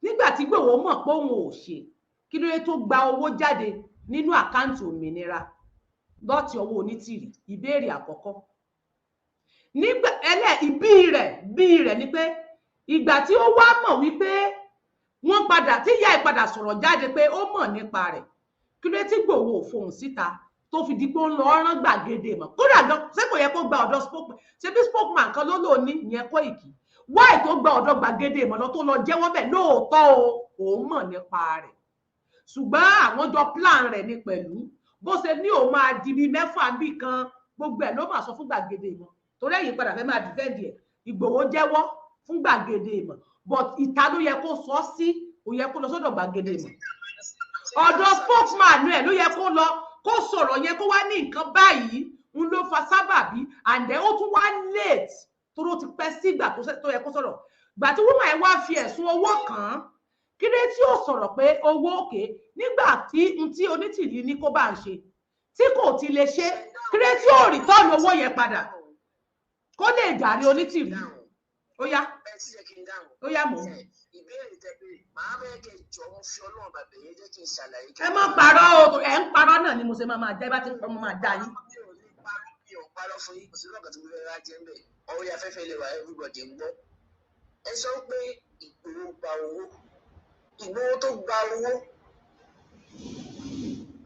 nígbà tí Ìgbòho mọ̀ pé òun ò ṣe, kí ló dé tó gba owó jáde nínú account òmìnira lọ́ọ̀tì ọwọ́ Onítìrì? Ìbéèrè àkọ́kọ́ nígbà ẹlẹ́ ìbí rẹ̀ bí rẹ̀ ni pé ìgbà tí ó wá mọ̀ wípé wọ́n padà, tí ìyá ẹ̀ padà sọ̀rọ̀ jáde pé ó mọ̀ nípa rẹ̀, kí ló dé tí Ìgbòho ò fohùn síta tó fi di pé ó ń lọ rán gbàgede mọ̀? Kódà gan, ṣé kò yẹ kó gba ọ̀dọ̀ spokesman? Ṣé bí spokesman kan ló lò ní ìyẹn Kóìkì, wáì tó gba ọ̀dọ̀ gbàgede mọ̀ lọ, tó lọ jẹ́wọ́ bẹ̀ lóòótọ́ o, òun mọ̀ nípa rẹ̀, ṣùgbọ́n àwọn jọ plan rẹ̀ ni pẹ̀lú bó ṣe ní òun máa di bíi mẹ́fà bíi kan, gbogbo ẹ̀ ló máa sọ fún gbàgede mọ̀, torí ẹ̀yin padà fẹ́ máa defend ẹ̀. Ìgbòho jẹ́wọ́ fún gbàgede mọ̀, but ìta ló yẹ kó sọ sí, kò yẹ kó lọ sọ́dọ̀ gbàgede mọ̀. Ọ̀dọ̀ spokesman ẹ̀ ló yẹ kó lọ, kó sọ̀rọ̀ yẹn, kó wá ní nǹkan báyìí ń ló fa sábàbí. And then ó tún wá late, tó ti pẹ́ sígbà tó yẹ kó sọ̀rọ̀. Gbà tí woman ẹ̀ wá fi ẹ̀sùn owó kàn án, kí ló tí ó sọ̀rọ̀ pé owó òkè nígbà tí n tí Onítìrí ní kó bá ń ṣe tí kò ti lè ṣe, kí ló tí ó return owó yẹn padà kó lè jàre Onítìrí? Ó yá, ó yá, mò ń. Ìbéèrè tẹ pé màá bẹ́ẹ̀ kẹ́ jọ, mo fi Ọlọ́run bàbẹ̀ yẹn jẹ́ kí n ṣàlàyé. Ẹ má parọ́ o, ẹ ń parọ́ náà ni mo ṣe máa jẹ́ bá ti ń pọ́, mo máa dá yín. Mi ò ní parọ́, mi ò parọ́ fún yín, kò sí lọ́kàn tí mo fẹ́ wá jẹ́ ń bẹ̀. Orí afẹ́fẹ́ lè wà, everybody ń gbọ́. Ẹ sọ pé Ìgbòho gba owó, Ìgbòho tó gba owó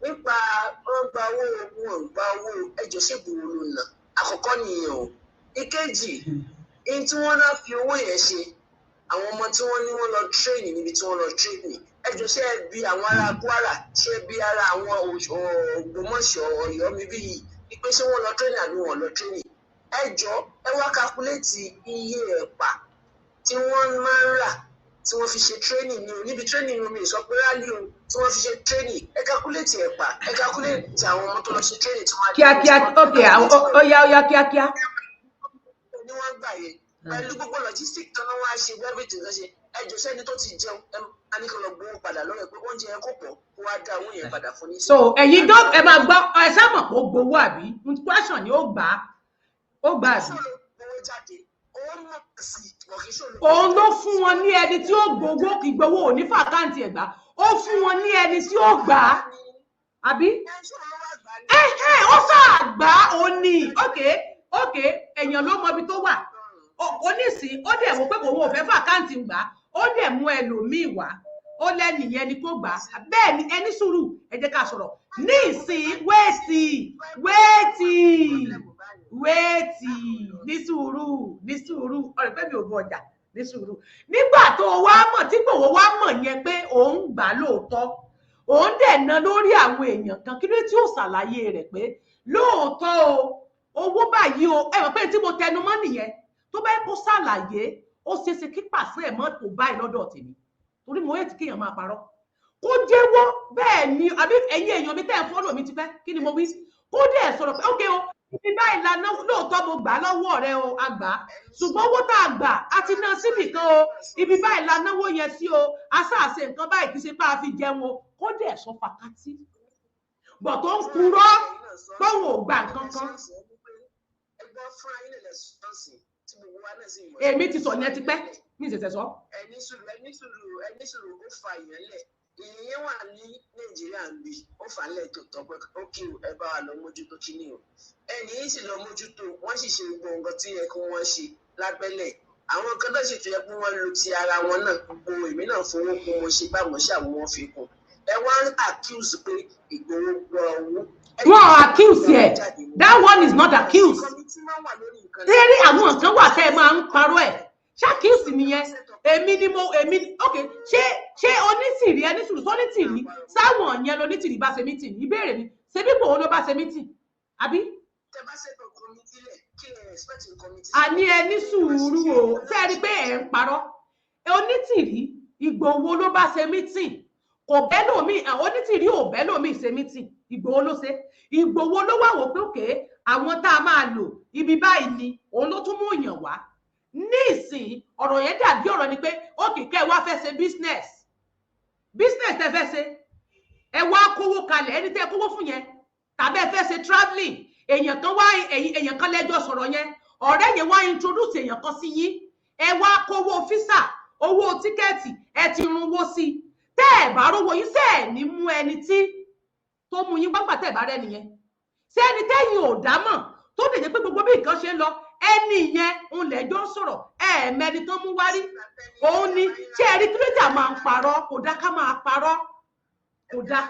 nípa wọn gba owó, wọn gba owó ẹjọ́, ṣé Ìgbòho ló nà? Àkọ́kọ́ nìyẹn o. Ìkejì, èyí tí wọ́n náà fi owó yẹn ṣe, àwọn ọmọ tí wọ́n ní wọ́n lọ train níbi tí wọ́n lọ train. Ẹ jọ, ṣé ẹ bí àwọn ará Kwara, ṣé bí ara àwọn Ògbómọ̀ṣọ́, Ọ̀yọ́ mi bí yìí wípé ṣé wọ́n lọ training àbí wọ́n lọ training? Ẹ jọ, ẹ wá calculate iye ẹ̀pà tí wọ́n máa ń rà tí wọ́n fi ṣe training ni o. Níbi training mi ò sọ pé rally o. Tí wọ́n fi ṣe training, ẹ calculate ẹ̀pà, ẹ calculate àwọn ọmọ tó lọ ṣe training tí wọ́n á Kíákíá, ok, ó yá, ó yá, kíákíá. Ní wọ́n gbà yẹn pẹ̀lú gbogbo logistic tán náà, wọ́n á ṣe everything tó ṣe. Ẹ jọ, sẹ́ni tó ti jẹun, ẹ máa ní kí lọ gbowó padà lọ́rẹ̀ pé oúnjẹ yẹn kò pọ̀, kó wá dá owó yẹn padà fún ní. So ẹ̀yin gan, ẹ máa gbọ́, ẹ sábà pé ó gbowó àbí? Question ni, ó gbà á, ó gbà àbí? Ṣó ló gbowó jáde? Owó mọ̀ sí wọ́n, kì í ṣòro. Òun ló fún wọn ní ẹni tí ó gbowó. Ìgbowó ò ní f'account ẹ̀ gbà, ó fún wọn ní ẹni tí ó gbà á àbí? Ẹ ṣó ló wá gbà ní. Ẹ ó sáà gbà á, ó ní ok, èèyàn ló mọ ibi tó wà. Ó nísìn, ó dẹ̀ wò pé òun ò fẹ́ f'account gbà á, ó dẹ̀ mú ẹlòmíì wá, ó lẹ́nìyẹn ni kó gbà á. Bẹ́ẹ̀ ni, ẹni sùúrù, ẹ jẹ́ ká sọ̀rọ̀ ní ìsìn. Wait, wait, wait, ní sùúrù, ní sùúrù. Ọ̀rẹ́ pé mi ò bọ ọjà, ní sùúrù. Nígbà tó o wá mọ̀ tí Ìgbòho wá mọ̀ yẹn pé òun gbà á lóòótọ́, òun dẹ̀ ná lórí àwọn èèyàn kan, kí ló tí ó ṣàlàyé rẹ̀ pé lóòótọ́ o, owó báyìí o? Ẹ mọ̀ pé tí mo tẹnu mọ́ nìyẹn. Tó bá yẹ kó ṣàlàyé, ó ṣeéṣe kí pàṣẹ ẹ̀ mọ́ tó báyìí lọ́dọ̀ tèmi, torí mo yẹ ti kéèyàn máa parọ́, kó jẹ́wọ́. Bẹ́ẹ̀ ni àbí? Ẹ̀yin èèyàn mi tẹ́ ẹ̀ follow mi ti pẹ́, kí ni mo wí? Kó dẹ̀ sọ̀rọ̀ pé ókè o, ibi báyìí la ná lóòótọ́, mo gbà á lọ́wọ́ rẹ o, a gbà á, ṣùgbọ́n owó tá a gbà á ti ná síbì kan o, ibi báyìí la náwó yẹn sí o, a sáàṣe nǹkan báyìí, kì í ṣe pé a fi jẹun o. Kó dẹ̀ sọ fàkátì bọ̀ tó ń purọ́ póun ò gbà nǹkan kan. Ẹgbọ́n fúnra yín lè sọ́ọ̀sì tí gbogbo wa náà sì mọ̀. Èmi ti sọ yẹn tipẹ́, mi ì ṣẹ̀ṣẹ̀ sọ. Ẹni sùúrù, ẹni sùúrù, ẹni sùúrù. Ó fa ìyẹn lẹ̀, ìyẹn wà ní Nàìjíríà ń bì, ó fà á lẹ̀ tó tọ́ pé ó kí ẹ bá wa lọ mójútó kíní o. Ẹni yìí sì lọ mójútó, wọ́n sì ṣe gbogbo nǹkan tí yẹ kí wọ́n ṣe lábẹ́lẹ̀. Àwọn kan náà sì tó yẹ kí wọ́n lu ti ara wọn náà. Gbogbo èmi náà fowó kún, mo ṣe bá mo ṣe àwọn wọn fi kún. Ẹ wá ń accuse pé Ìgbòho gbọ́ owó. Wọn accuse ẹ, that one is not accused. Tẹ́rí àwọn nǹkan wà tẹ́ ẹ máa ń parọ́ ẹ̀ ṣàkíyèsí nìyẹn. Èmi ni mo, èmi, ok, ṣé onítìrí, ẹni sùúrù, sọ́nítìrí sáwọn yẹn lonítìrí bá ṣe meeting? Ìbéèrè mi, ṣé bí Ìgbòho ló bá ṣe meeting àbí? Tẹ bá ṣètò committee lẹ̀, kí lẹ expect committee? Àní ẹ ní sùúrù o. Ṣé ẹ rí i pé ẹ ń parọ́? Onítìrí, Ìgbòho ló bá ṣe meeting, kò bẹ́ẹ̀ lómi. Onítìrí ò bẹ́ẹ̀ lómi ṣe meeting, Ìgbòho ló ṣe. Ìgbòho ló wà wò pé òkè àwọn tá a máa lò ibi báyìí ni, òun ló tún mú èèyàn wá. Ní ìsìn, ọ̀rọ̀ yẹn dàbí ọ̀rọ̀ ni pé òkè kẹ́ ẹ wá fẹ́ ṣe business. Business tẹ́ fẹ́ ṣe, ẹ wá kówó kalẹ̀, ẹni tẹ́ kówó fún yẹn, tàbí ẹ fẹ́ ṣe travelling, èèyàn kan wá, èèyàn kan lẹ́jọ́ sọ̀rọ̀ yẹn, ọ̀rẹ́ yẹn wá introduce èèyàn kan sí yín, ẹ wá kówó visa, owó ticket, ẹ ti runwó sí i. Tẹ́ ẹ bá rówó yín, ṣe ẹ̀ ní mú ẹni tí tó mú yín gbàgbà tẹ́ ẹ bá rẹ́ nìyẹn? Ṣé ẹni tẹ́yìn ò dá mọ̀, tó lè jẹ́ pé gbogbo bí nǹkan ṣe ń lọ, ẹni yẹn ń lẹ́jọ́ ń sọ̀rọ̀, ẹ̀ẹ̀mẹni tó mú wá rí òun ni? Ṣé ẹ rí kílódé máa ń parọ́? Kò dá ká máa parọ́, kò dá,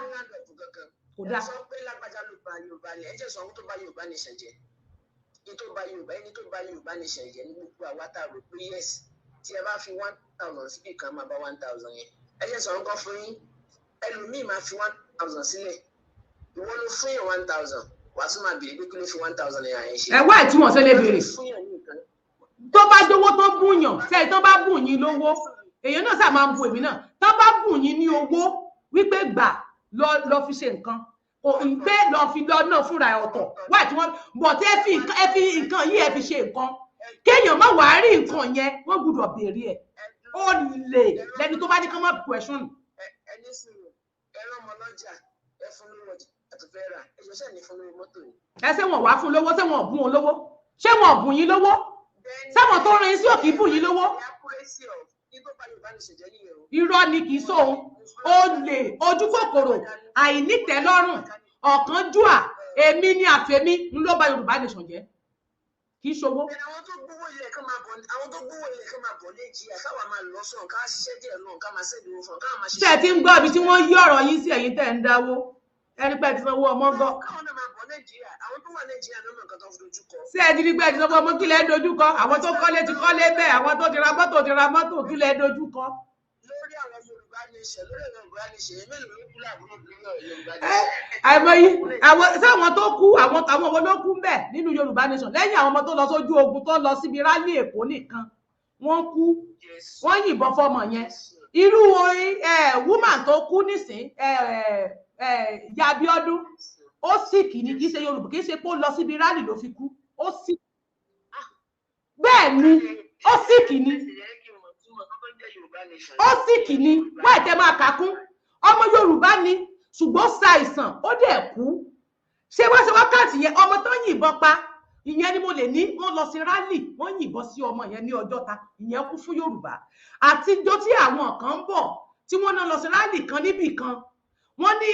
kò dá. Ẹ sọ pé lágbájá ló ba Yorùbá ni, ẹ jẹ́ sọ ohun tó bá Yorùbá nation jẹ́. Ní tó bá Yorùbá, ẹni tó bá Yorùbá nation jẹ́ ní gbogbo àwa tá a rò pé yes, tí ẹ bá fi 1,000 síbì kan, máa bá 1,000 yẹn. Ẹ jẹ́ sọ nǹkan fún yín. Ẹlòmíì máa fi 1,000 sílẹ̀, ìwọ ló fún yàn 1,000, wàá tún máa béèrè pé kí ló fi 1,000 naira yẹn ṣe. Ẹ wá ìtumọ̀ ṣe lè béèrè. Fún yàn ní nǹkan. Tó bá jówó tó bùyàn, sẹ́yìn tó bá bùn yín lówó, èèyàn náà sáà máa ń bu èmi náà, tó bá bùn yín ní owó wípé gbà lọ, lọ fi ṣe nǹkan, kò pé lọ fi lọ náà fúnra ẹ̀ ọ̀tọ̀ wáì tí wọ́n bọ̀ tí ẹ fi nǹkan yìí, ẹ fi ṣe nǹkan, kéèyàn má wàá rí nǹkan yẹn, wọ́n gbọ́dọ̀ béèrè ẹ̀. Ó lè lẹni tó bá ní kán má question. Ẹ ní sùúrù. Ẹ rán ọmọ lọ́jà, ẹ fún lówó ọjà tó fẹ́ rà, ẹ jọ sẹ́ni fún lówó mọ́tò ni. Ẹ ṣé wọn wàá fún lówó? Ṣé wọn ò bùn wọn lówó? Ṣé wọn ò bùn yín lówó? Sáwọn tó rìn sí òkè bùn yín lówó? Irọ́ ni, kì í sóhun. Ó lè ojú kòkòrò, àìnítẹ́lọ́rùn, ọ̀kánjúà, èmi ni àfẹ́mí ń ló bà Yorùbá nation jẹ́, kì í ṣòwò. Àwọn tó gbówó ilẹ̀ kan máa bọ̀, àwọn tó gbówó ilẹ̀ kan máa bọ̀ Nàìjíríà, káwa máa lọ sọ̀rọ̀, ká ṣiṣẹ́ díẹ̀ náà, ká máa ṣẹ́bi owó fún ká máa ṣiṣẹ́. Ṣé ẹ ti ń gbọ́ ibi tí wọ́n yí ọ̀rọ̀ yín sí? Ẹ̀yin tẹ́ ń dáwó, ẹni pé ẹ ti sanwó ọmọ gan. Káwọn náà máa bọ̀ Nàìjíríà. Àwọn tó wà Nàìjíríà náà mọ̀ nǹkan tó ń dojú kọ. Ṣé ẹ ti rí pé ẹ ti sanwó ọmọ? Kí lẹ ń dojú kọ? Àwọn tó kọ́lé ti kọ́lé bẹ́ẹ̀, àwọn tó ti ra mọ́tò ti ra mọ́tò. Kí lẹ ń dojú kọ? Lórí àwọn Yorùbá. Yorùbá nation, lórí ọ̀rọ̀ Yorùbá nation, mélòó ló kú láàbúrò lórí ọ̀rọ̀ Yorùbá nation? Àìmọye àwọn sáwọn tó kú, àwọn wo ló kú ń bẹ̀ nínú Yorùbá nation? Lẹ́yìn àwọn ọmọ tó lọ sójú ogun, tó lọ síbi rally Èkó nìkan, wọ́n kú, wọ́n yìnbọn fọmọ yẹn. Irú woman tó kú nísìn, ìyá Abíọ́dún, ó sì kì ní, kì í ṣe Yorùbá, kì í ṣe pé ó lọ síbi rally ló fi kú. Ó sì bẹ́ẹ̀ ni, ó sì kì ní, ó sì kì ní. Wọ́n ẹ̀tẹ́ máa kà kún ọmọ Yorùbá ni, ṣùgbọ́n ṣàìsàn, ó dẹ̀ kú. Ṣé wá ṣe wákàtí yẹn, ọmọ tó yìnbọn pa ìyẹn ni mo lè ní wọ́n lọ sí rally, wọ́n yìnbọn sí ọmọ yẹn ní Ọjọ́ta, ìyẹn kú fún Yorùbá. Àtijọ́ tí àwọn kan ń bọ̀ tí wọ́n náà lọ sí rally kan níbì kan, wọ́n ní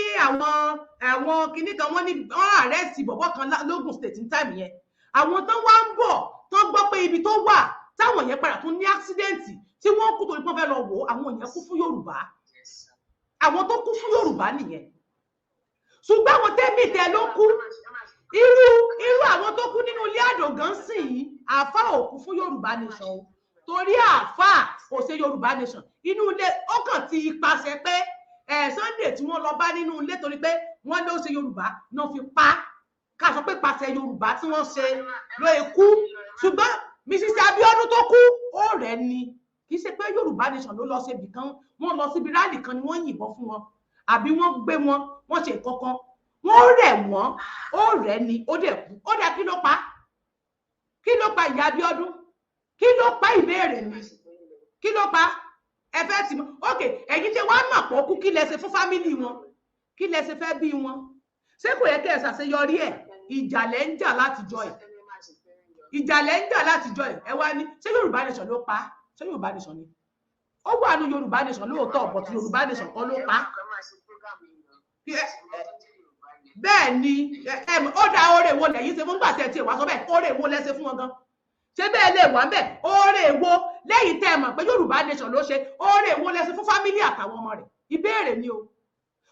àwọn kinní kan, wọ́n ní wọ́n arrest bọ̀bọ̀ kan lógùn State ní time yẹn. Àwọn tó wá ń bọ̀, tó gbọ́ pé ibi tó wà, táwọn yẹn padà tún ní accident tí wọ́n kú torí pé wọ́n fẹ́ lọ wò ó. Àwọn yẹn kú fún Yorùbá, àwọn tó kú fún Yorùbá nìyẹn. Ṣùgbọ́n àwọn tẹ́mì tẹ ló kú, irú àwọn tó kú nínú ilé àdògán sì yìí, àáfà ò kú fún Yorùbá nation o, torí àáfà kò ṣe Yorùbá nation. Inú ilé, ó kàn ti ipasẹ̀ pé ẹ Sunday tí wọ́n lọ bá nínú ilé, torí pé wọ́n ló ṣe Yorùbá náà fi pa, ká sọ pé pàṣẹ Yorùbá tí wọ́n ṣe ló kú. Ṣùgbọ́n Mrs Abiodun tó kú, ó rẹ̀ ni, kì í ṣe pé Yorùbá nation ló lọ ṣe ibì kan. Wọ́n lọ síbi rally kan ni wọ́n yìnbọn fún wọn, àbí wọ́n gbé wọn, wọ́n ṣe kankan, wọ́n rẹ̀ wọ́n, ó rẹ̀ ni, ó dẹ̀ kú. Ó dẹ̀ kí ló pa? Kí ló pa ìyá Abíọ́dún? Kí ló pa? Ìbéèrè mi, kí ló pa? Ẹ fẹ́ tì mọ́. Ok, ẹ̀yin ṣe wàá mọ̀ pọ̀ kú, kí lẹ ṣe fún family wọn? Kí lẹ ṣe fẹ́ bí wọn? Ṣé kò yẹ kẹ́ ẹ ṣàṣeyọrí ẹ̀? Ìjà lẹ́ ń jà látijọ́ ẹ̀, ìjà lẹ́ ń jà látijọ́ ẹ̀. Ẹ wá ní ṣé Yorùbá nation ló pa? Ṣé Yorùbá nation ni? Ó wà ní Yorùbá nation lóòótọ́, but Yorùbá nation kọ́ ló pa. Bẹ́ẹ̀ ni. Ó dá oore wo lẹ́yìn ṣe fún gbà tẹ̀ tí ẹ wá sọ bẹ́ẹ̀? Oore wo lẹ ṣe fún wọn gan? Ṣé bẹ́ẹ̀ lè wà ń bẹ̀? Oore wo lẹ́yìn tẹ́ ẹ mọ̀ pé Yorùbá nation ló ṣe? Oore wo lẹ ṣe fún family àtàwọn ọmọ rẹ̀? Ìbéèrè ni o.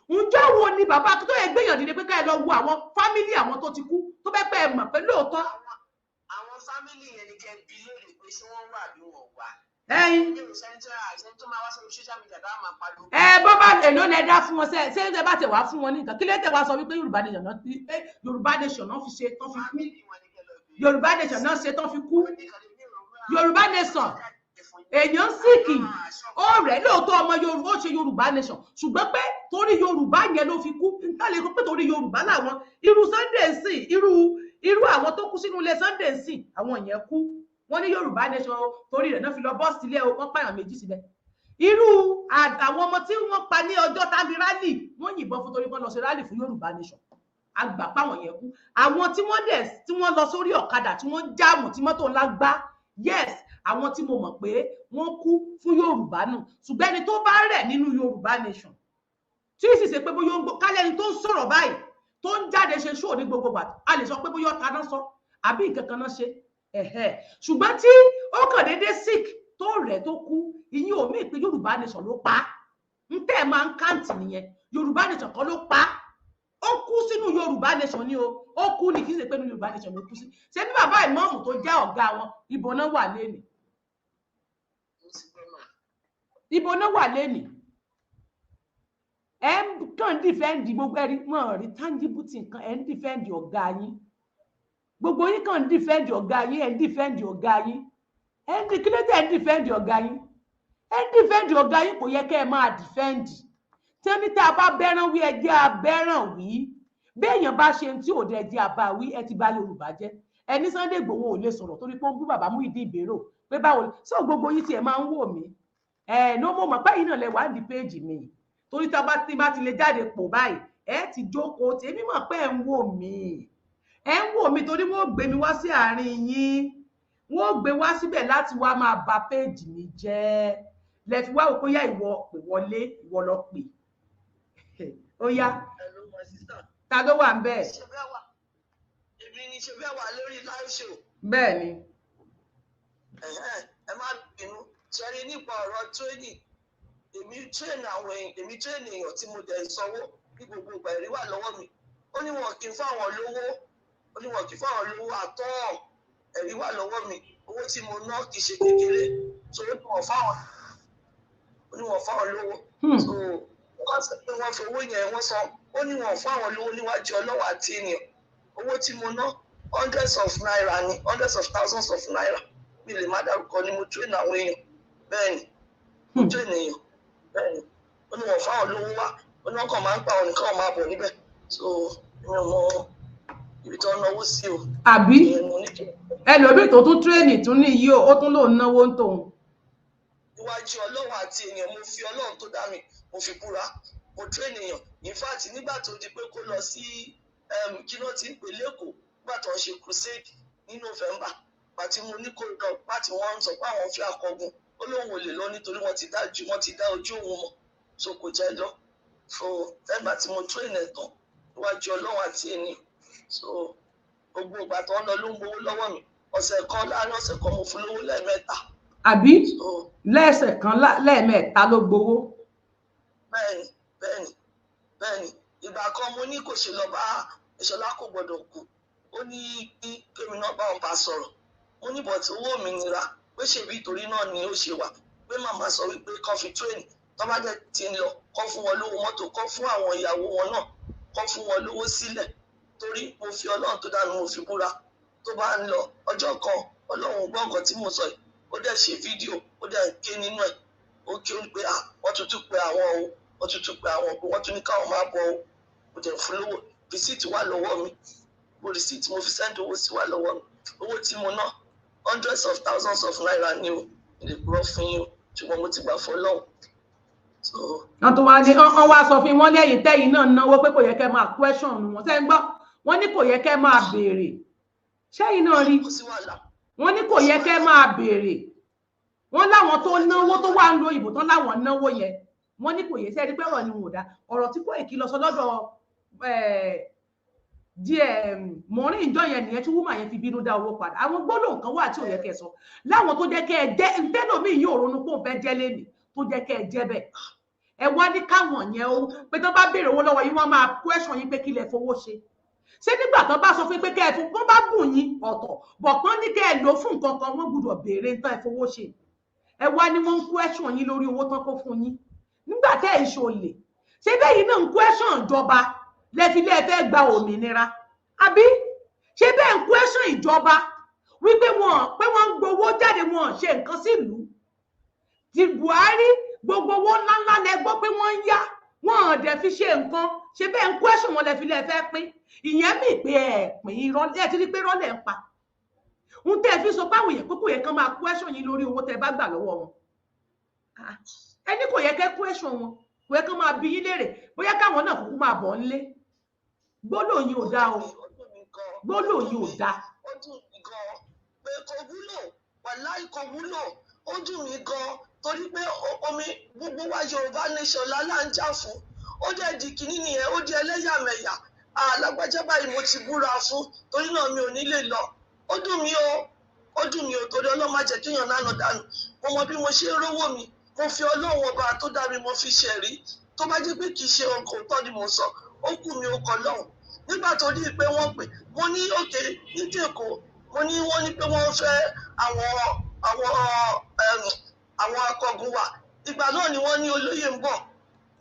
Ǹjọ́ wo ni bàbá tó yẹ gbéyàn dìde pé ká ẹ lọ wo àwọn family àwọn tó ti kú, tó bẹ́ pẹ́ ẹ mọ̀ pé lóòótọ́? Àwọn family yẹn ni kẹ́ bi léèrè pé ṣé wọ́n wà bí wọ́n wà. Ẹyin ẹ bó bá èló lẹ dá fún wọn? Ṣe ṣe bá tẹ wá fún wọn ní nǹkan, kí ló tẹ wá sọ wípé Yorùbá nation náà, pé Yorùbá nation náà fi ṣe tán fi kú? Yorùbá nation náà ṣe tán fi kú? Yorùbá nation, èèyàn sick, ó rẹ̀ lóòótọ́, ọmọ Yorùbá, ó ṣe Yorùbá nation, ṣùgbọ́n pé torí Yorùbá yẹn ló fi kú, nǹkan lè pé torí Yorùbá làwọn irú Sunday sìn, irú àwọn tó kú sínú ilé Sunday sìn, àwọn yẹn kú, wọ́n ní Yorùbá nation, torí rẹ̀ náà fi lọ bọ́ sílé o, wọ́n pààyàn méjì síbẹ̀. Irú àwọn ọmọ tí wọ́n pa ní ọjọ́ tàbí rally, wọ́n yìnbọn fún torí wọ́n lọ ṣe rally fún Yorùbá nation, àgbà páwọn yẹn kú. Àwọn tí wọ́n dẹ̀ tí wọ́n lọ sórí ọ̀kadà, tí wọ́n jam tí mọ́tò ńlá gbá, yes, àwọn tí mo mọ̀ pé wọ́n kú fún Yorùbá nù. Ṣùgbọ́n ẹni tó bá rẹ̀ nínú Yorùbá nation, tí sì ṣe pé bóyá ó ń gbọ́ kálẹ̀, ẹni tó ń sọ̀rọ̀ báyìí, tó ń jáde ṣe ṣóò ní gbogbo gbà, a lè sọ pé bóyá ọ̀tá náà sọ àbí nǹkan kan náà ṣe. Ṣùgbọ́n tí ó kàn déédéé sick, tó rẹ̀, tó kú, ìyín omi ìpín Yorùbá nation ló pa á, ń tẹ́ ẹ̀ máa ń count nìyẹn. Yorùbá nation kan ló pa á. Ó kú sínú Yorùbá nation ni o, ó kú ní, kì í ṣe pé ní Yorùbá nation ló kú sí. Ṣé bí bàbá ìmọ̀ọ́mù tó jẹ́ ọ̀gá wọn, ìbò náà wà lẹ́nìí? Ibo náà wà lẹ́nìí? Ẹ ń kàn defend gbogbo ẹrí wọn rí tangible tí nǹkan. Ẹ ń defend ọ̀gá yín, gbogbo yín kàn ń defend ọ̀gá yín, ẹ ń defend ọ̀gá yín. Ẹ ń kí ló dé ẹ ń defend ọ̀gá yín? Ẹ ń defend ọ̀gá yín, kò yẹ kẹ́ ẹ máa defend. Tí wọ́n ní tá a bá bẹ́ràn wí, ẹ jẹ́ abẹ́ràn wí. Béèyàn bá ṣe tí ò dẹ̀ jẹ́ àbá wí. Ẹ ti bà Yorùbá jẹ́. Ẹni Sunday Igboho ò lè sọ̀rọ̀ torí pé ó ń bú bàbá Muyideen Bello, pé báwo sọ? Gbogbo yín tí ẹ máa ń wò mí, ẹ ní mo mọ̀ pé yìí náà lẹ wà ní péèjì mi, torí tá a bá ti lè jáde pò báyìí, ẹ ti jókòó tí èmi mọ̀ pé ẹ ń wò mí. Ẹ ń wò mí torí wọ́n gbé mi wá sí àárín yín, wọ́n gbé wá síbẹ̀ láti wá máa ba péèjì mi jẹ́. Lẹ fi wá wò pé yá, ìwọ pè wọlé, ìwọ lọ pè. Ó yá, ta ló wà ń bẹ̀? Èmi ni. Ṣe bẹ́ẹ̀ wà lórí live show? Bẹ́ẹ̀ ni. Ẹ má bínú. Ṣẹ́rí nípa ọ̀rọ̀ training, èmi train àwọn èèyàn, èmi train èèyàn tí mo dẹ̀ sanwó ní gbogbo ìgbà. Ẹ̀rí wà lọ́wọ́ mi. Ó ní wọn kì í fún àwọn lówó, ó ní wọn kì í fún àwọn lówó àtọ́. Ẹ̀rí wà lọ́wọ́ mi. Owó tí mo ná kì í ṣe kékeré. So ó ní wọn fáwọn, ó ní wọn fáwọn lówó. So wọ́n sọ pé wọ́n fi owó yẹn, wọ́n sọ ó ní wọn fún àwọn lówó níwájú ọlọ́wọ́ àti ènìyàn. Owó tí mo ná, hundreds of naira ni, hundreds of thousands of naira, mi lè má dárúkọ ni. Mo train àwọn èèyàn, bẹ́ẹ̀ ni mo train èèyàn, bẹ́ẹ̀ ni. Ó ní wọn fún àwọn lówó wá, ó ní wọn kàn máa ń pa àwọn nìkan máa bọ̀ níbẹ̀. So mi ò mọ ibi tó ń náwó sí o. Àbí? Ìyẹn mo ní kí Ẹlòmíì tó tún train tún ní yìí, ó tún lòún náwó ń tòun. Níwájú Ọlọ́run àti èèyàn, mo fi Ọlọ́run tó dá mi, mo fi búra, mo train èèyàn. In fact, nígbà tó di pé kó lọ sí kí ló ti ń pè lẹ́kọ̀ọ́, nígbà tó ń ṣe crusade ní November, pàtí mo ní kó lọ, pàtí wọ́n ń sọ pé àwọn fi akọgun, ó lóun ò lè lọ nítorí wọ́n ti dá ojú òun mọ̀, so kò jẹ́ lọ. So lẹ́gbàá tí mo train ẹ̀ tán, níwájú Ọlọ́run àti ènìyàn, so gbogbo ìgbà tó ń lọ ló ń gbowó lọ́wọ́ mi. Ọ̀sẹ̀ kan, láàárín ọ̀sẹ̀ kan, mo fún lówó lẹ́ẹ̀mẹ́ta. Àbí? So Lẹ́sẹ̀ kan, lẹ́ẹ̀mẹ́ta ló gbowó. Bẹ́ẹ̀ni. Ìgbà kan mo ní kò ṣe lọ bá Ìṣọlá, kò gbọ́dọ̀ kú. Ó ní kí kémi náà bá òun bá sọ̀rọ̀. Mo ní but owó òmìnira pé ṣèbí ìtorí náà ni ó ṣe wà, pé màmá sọ wípé kán fi train, tó bá dẹ̀ ti ń lọ, kán fún wọn lówó mọ́tò, kán fún àwọn ìyàwó wọn náà, kán fún wọn lówó sílẹ̀. Torí mo fi Ọlọ́run tó dá mi, mo fi búra, tó bá ń lọ ọjọ́ kan, Ọlọ́run gbọ́ nǹkan tí mo sọ yìí, ó dẹ̀ ṣe fídíò, ó dẹ̀ ń ké nínú ẹ̀, ó ké, ó pé, ah, wọ́n tún tún pe àwọn o, wọ́n tún tún pe àwọn pé wọ́n tún ní káwọn máa bọ̀ o. Mo dẹ̀ fún lówó. Receipt wà lọ́wọ́ mi mo, receipt mo fi send owó sí wà lọ́wọ́ mi. Owó tí mo ná, hundreds of thousands of naira ni o. Mi lè purọ́ fún yín o, ṣùgbọ́n mo ti gbà fọlọ́run, so. Wọ́n tún wá ní wọ́n wá sọ fún wọn lẹ́yìn tẹ́yìn náà náwó pé kò yẹ kẹ́ máa question wọn. Sẹ́yìn gbọ́, wọ́n ní kò yẹ kẹ́ máa béèrè. Sẹ́yìn náà rí? Kò sí wàhálà. Wọ́n ní kò yẹ kẹ́ máa béèrè. Wọ́n láwọn tó náwó tó wà ń lo ìbò tán láwọn náwó yẹn, wọ́n ní kò yẹ. Sẹ́ni pé ọ̀rọ̀ ni wọn ò dá? Ọ̀rọ̀ tí Kóìkí lọ sọ lọ́dọ̀ díẹ̀ mọ̀rin ìjọ yẹn nìyẹn tí woman yẹn fi bínú dá owó padà. Àwọn gbólóhùn kan wà tí ò yẹ kẹ́ sọ láwọn tó jẹ́ kẹ́ ẹ jẹ́ ntẹ́lómi yìí ò ronú pé òun fẹ́ jẹ́ lẹ́nìí tó jẹ́ kẹ́ ẹ jẹ́ bẹ́ẹ̀. Ẹ wá ní káwọn yẹn ó pé tó bá béèrè owó lọ́wọ́ yín, wọ́n máa question yín pé kí lẹ fowó ṣe. Ṣé nígbà tó bá sọ fún yín pé kẹ́ ẹ fún, wọ́n bá bùn yín ọ̀tọ̀ bọ̀ pọ́n ní kẹ́ ẹ lò fún nǹkan kan, wọ́n gbọ́dọ̀ béèrè nǹkan ẹ fowó ṣe. Ẹ wá ní wọ́n ń question yín lórí owó tán kó fún yín nígbà tẹ́ ẹ̀ ṣòlè. Ṣé bẹ́ẹ̀ yìí náà ń question ìjọba lẹ́fi lẹ́ẹ̀ fẹ́ gba òmìnira, àbí? Ṣé bẹ́ẹ̀ ń question ìjọba wípé wọn pé wọ́n ń gbowó jáde, wọn ṣe nǹkan sílùú ti Buhari, gbogbo owó ńláńlá lẹ gbọ́ pé wọ́n ń yá, wọn ò dẹ̀ fi ṣe nǹkan. Ṣe bẹ́ẹ̀ ń question wọn lẹ fi lẹ fẹ́ pín ìyẹn mì pé ẹ pín irọ́ ẹ ti rí pé irọ́ lẹ̀ ń pa ń tẹ́ ẹ fi sọ pé àwọn èèyàn pé kò yẹ kán máa question yín lórí owó tẹ́ bá gbà lọ́wọ́ wọn. Ẹni kò yẹ kẹ́ question wọn, kò yẹ kán máa bi yín léèrè bóyá káwọn náà kúkú máa bọ̀ ńlé. Gbólóhùn yìí ò dáa o, gbólóhùn yìí ò dáa. Ó dùn mí gan pé kò wúlò, wàláì kò wúlò. Ó dùn mí gan torí pé omi gbogbo wa, Yorùbá nation lálá ń jà fún. Ó dẹ̀ di kínní nìyẹn, ó di ẹlẹ́yàmẹ̀yà. Alágbájá báyìí mo ti búra fún, torí náà mi ò ní lè lọ. Ó dùn mí o, ó dùn mí o, torí Ọlọ́run má jẹ́ kéèyàn náà dànù. Mo mọ bí mo ṣe ń rówó mi. Mo fi Ọlọ́run ọba tó dá mi, mo fi ṣẹ̀rí. Tó bá jẹ́ pé kì í ṣe ọkọ̀ òótọ́ ni mo sọ, ó kù mí, ó kọ lọ́hùn. Nígbà tó ní pé wọ́n pè, mo ní òkè ní tèkó, mo ní wọ́n ní pé wọ́n fẹ́ àwọn akọgun wa. Ìgbà náà ni wọ́n ní olóyè ń bọ̀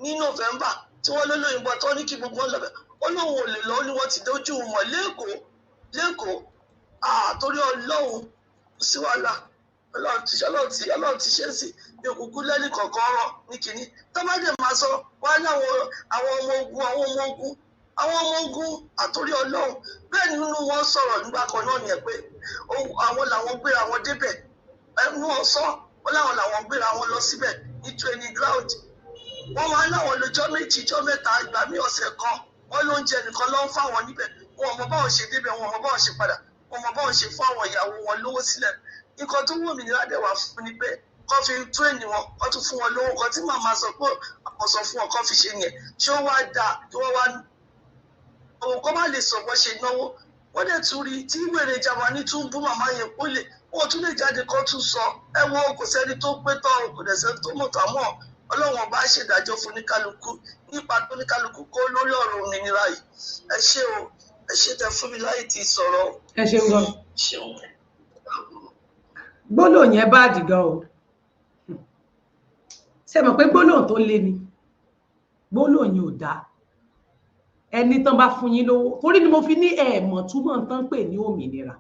ní November, tí wọ́n lólóyè ń bọ̀, tó ní kí gbogbo wọn lọ bẹ̀. Ó lóun ò lè lọ, ó ní wọ́n ti dójú mọ̀ lẹ́kọ̀ọ́ lẹ́kọ̀ọ́. Torí Ọlọ́run, sí wàhálà. Ọlọ́run ti ṣe é sí ní òkùnkùn lẹ́nì kọ̀ọ̀kan rán ní kínní. Tó bá dẹ̀ máa sọ wọ́n á ní àwọn ọmọ ogun, àwọn ọmọ ogun, àwọn ọmọ ogun. Àtòrí Ọlọ́run, bẹ́ẹ̀ ni nínú wọn sọ̀rọ̀ nígbà kan náà nìyẹn pé àwọn làwọn gbéra wọn débẹ̀. Ẹnu wọn sọ wọn láwọn làwọn gbéra wọn lọ síbẹ̀ ní training ground. Wọ́n máa ń láwọn lọ́jọ́ 2, jọ́ 3, ìgbà mí ọ̀sẹ̀ kan. Wọ́n lóúnjẹ nìkan ló ń fáwọn níbẹ̀. Wọn ò mọ báwọn ṣe débẹ̀, wọn ò mọ báwọn ṣe padà, wọn mọ báwọn ṣe fún àwọn ìyàwó wọn lówó sílẹ̀. Nǹkan tó wù mí ní ládẹ́wà fún ni pé kọ́ fi train wọn, kọ́ tún fún wọn lówó kan tí màmá sọ pé àwọn sọ fún wọn kọ́ fi ṣe yẹn. Ṣé ó wá dáa kí wọ́n wá òun kọ́ má lè sọ bó ṣe náwó? Wọ́n dẹ̀ tún rí tí wèrè Jámánì tún bú màmá yẹn kó lè wọ́n tún lè jáde kó tún sọ. Ẹ wo, kò sẹ́ni tó pé tán, kò dẹ̀ sẹ́ni tó mọ̀ tán mọ́. Ọlọ́run ọba ṣèdájọ́ fún oníkálukú nípa tó oníkálukú kó lórí ọ̀rọ̀ òmìnira yìí. Ẹ ṣé o, ẹ ṣé tẹ fún mi láyè tí sọ̀rọ̀ o. Ẹ ṣeun gan. Ṣeun. Gbólóhùn yẹn bá dì gan o. Ṣe mọ̀ pé gbólóhùn tó le ni? Gbólóhùn yẹn ò dáa. Ẹni tán bá fún yín lówó, torí ni mo fi ní ẹ̀ẹ̀mọ̀ túmọ̀ tán pè ní òmìnira.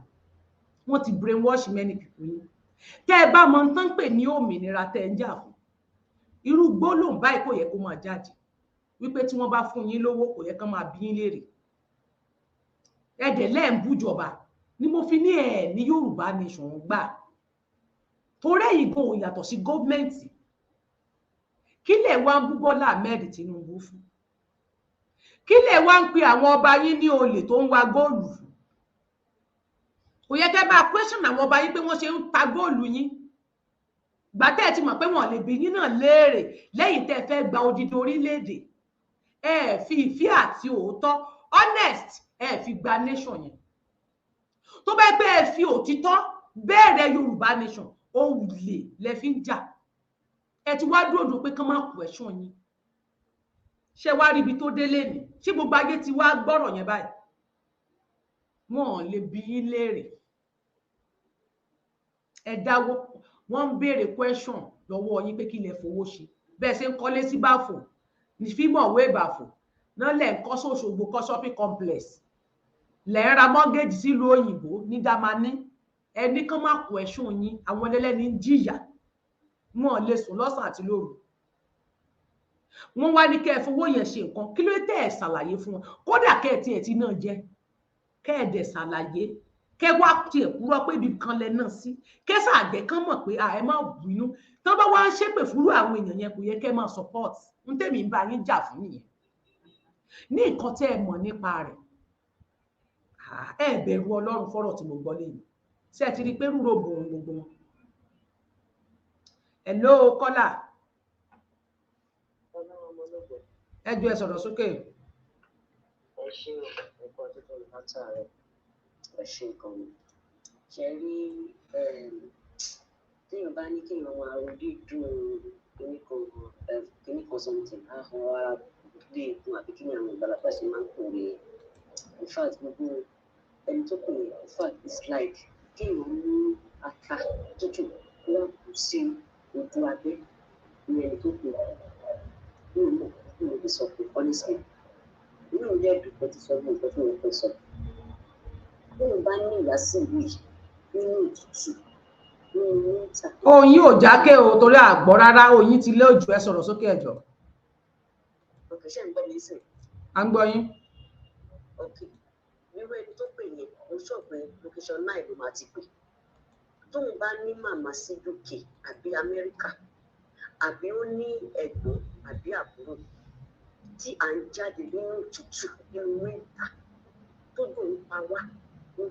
Wọ́n ti brainwash many people yín. Tẹ́ ẹ bá mọ̀ tán pè ní òmìnira tẹ́ ẹ ń jà fún, irú gbólóhùn báyìí kò yẹ kó máa jáde, wípé tí wọ́n bá fún yín lówó, kò yẹ kán máa bí yín léèrè. Ẹ̀dẹ̀ lẹ́ẹ̀ ń bújọba ni mo fi ní ẹ̀ ní Yorùbá Nation gbà, torí ẹ̀yin gan ò yàtọ̀ sí government. Kí lẹ̀ wá ń bú Bọ́lá Ahmed Tinubu fún? Kí lẹ̀ wá ń pe àwọn ọba yín ní olè tó ń wa góòlù fún? Kò yẹ kẹ́ bá question àwọn ọba yín pé wọ́n ṣe ń ta góòlù yín. Gbà tẹ́ ẹ ti mọ̀ pé wọ́n lè bí yín náà léèrè lẹ́yìn tẹ́ ẹ fẹ́ gba odidi orílẹ̀-èdè, ẹ fi ìfẹ́ àti òótọ́, honest, ẹ fi gba nation yẹn. Tó bá pẹ́ ẹ fi òtítọ́ bẹ̀rẹ̀ Yorùbá Nation, ó lè lẹ fi ń jà. Ẹ ti wá dúró dùn pé kán má question yín. Ṣé wá rí ibi tó délé ní? Ṣé gbogbo ayé ti wá gbọ́rọ̀ yẹn báyìí? Wọn ò lè bí yín léèrè. Ẹ dáwó, wọ́n ń béèrè question lọ́wọ́ yín pé kí lẹ fowó ṣe. Bẹ́ẹ̀ ṣe ń kọ́lé sí Báfò ní fímọ̀wé Ìbàfò náà, lẹ̀ ń kọ́ sóṣogbo, kọ́ shopping complex, lẹ̀ ń ra mortgage sílùú òyìnbó ní Jámánì. Ẹni kán má question yín. Àwọn ẹlẹ́ni ń jìyà, wọn ò lè sùn lọ́sàn àti lóru. Wọ́n wá ní kẹ́ ẹ fowó yẹn ṣe nǹkan. Kí ló tẹ́ ẹ ṣàlàyé fún wọn? Kódà kẹ́ ẹ tiẹ̀ ti náà jẹ, kẹ́ ẹ dẹ̀ ṣàlàyé, kẹ́ wá tiẹ̀ kúrò pé ibi kan lẹ náà sí, kẹ́ sàgbẹ́ kán mọ̀ pé ẹ má bínú. Tán bá wá ń ṣépè fúrú àwọn èèyàn yẹn, kò yẹ kẹ́ máa support. Ń tèmi ń bá yín jà fún nìyẹn, ní nǹkan tẹ́ ẹ mọ̀ nípa rẹ̀. Ẹ bẹ̀rù Ọlọ́run. Fọ́rọ̀ tí mo gbọ́ lẹ́yìn, ṣé ẹ ti rí i pé rúrò bòun gbogbo wọn? Hello, Kọ́lá. Ẹ jọ̀ọ́, ẹ sọ̀rọ̀ sókè. Ẹ ṣé o, ẹ̀kọ́ tuntun látàárọ̀. Ẹ ṣe gan ni. Ṣe rí, téèyàn bá ní kéèyàn máa ro dídùn kíní kan something, ahọ́n ara lé egun, àbí kí ni àwọn ìgbàlagbà ṣe máa ń pòwe. In fact, gbogbo ẹni tó kù yẹn, in fact, it's like kéèyàn mú ata tútù kó wá kù sí ojú abẹ́ ní ẹni tó kù. Mi ò mọ̀ bí mo fi sọ pé honestly, inú mi dẹ̀ dùn pé ti sọ bí nǹkan tí mo fẹ́ sọ. Téèyàn bá ní ìyá sí ìlú yìí nínú òtútù, nínú winter. Oyin ò jákè o, torí àgbọ̀ rárá. Oyin ti lé òjò. Ẹ sọ̀rọ̀ sókè, ẹ jọ̀ọ́. Ok, ṣé ń gbọ́ mi sìn? À ń gbọ́ yín. Ok, irú ẹni tó pè yẹn, mo sọ pé location 9 ló máa ti pè. Tóun bá ní màmá sí UK àbí Amẹ́ríkà, àbí ó ní ẹ̀gbọ́n àbí àbúrò tí à ń jáde nínú òtútù, nínú winter tó dùn ń pa wá ní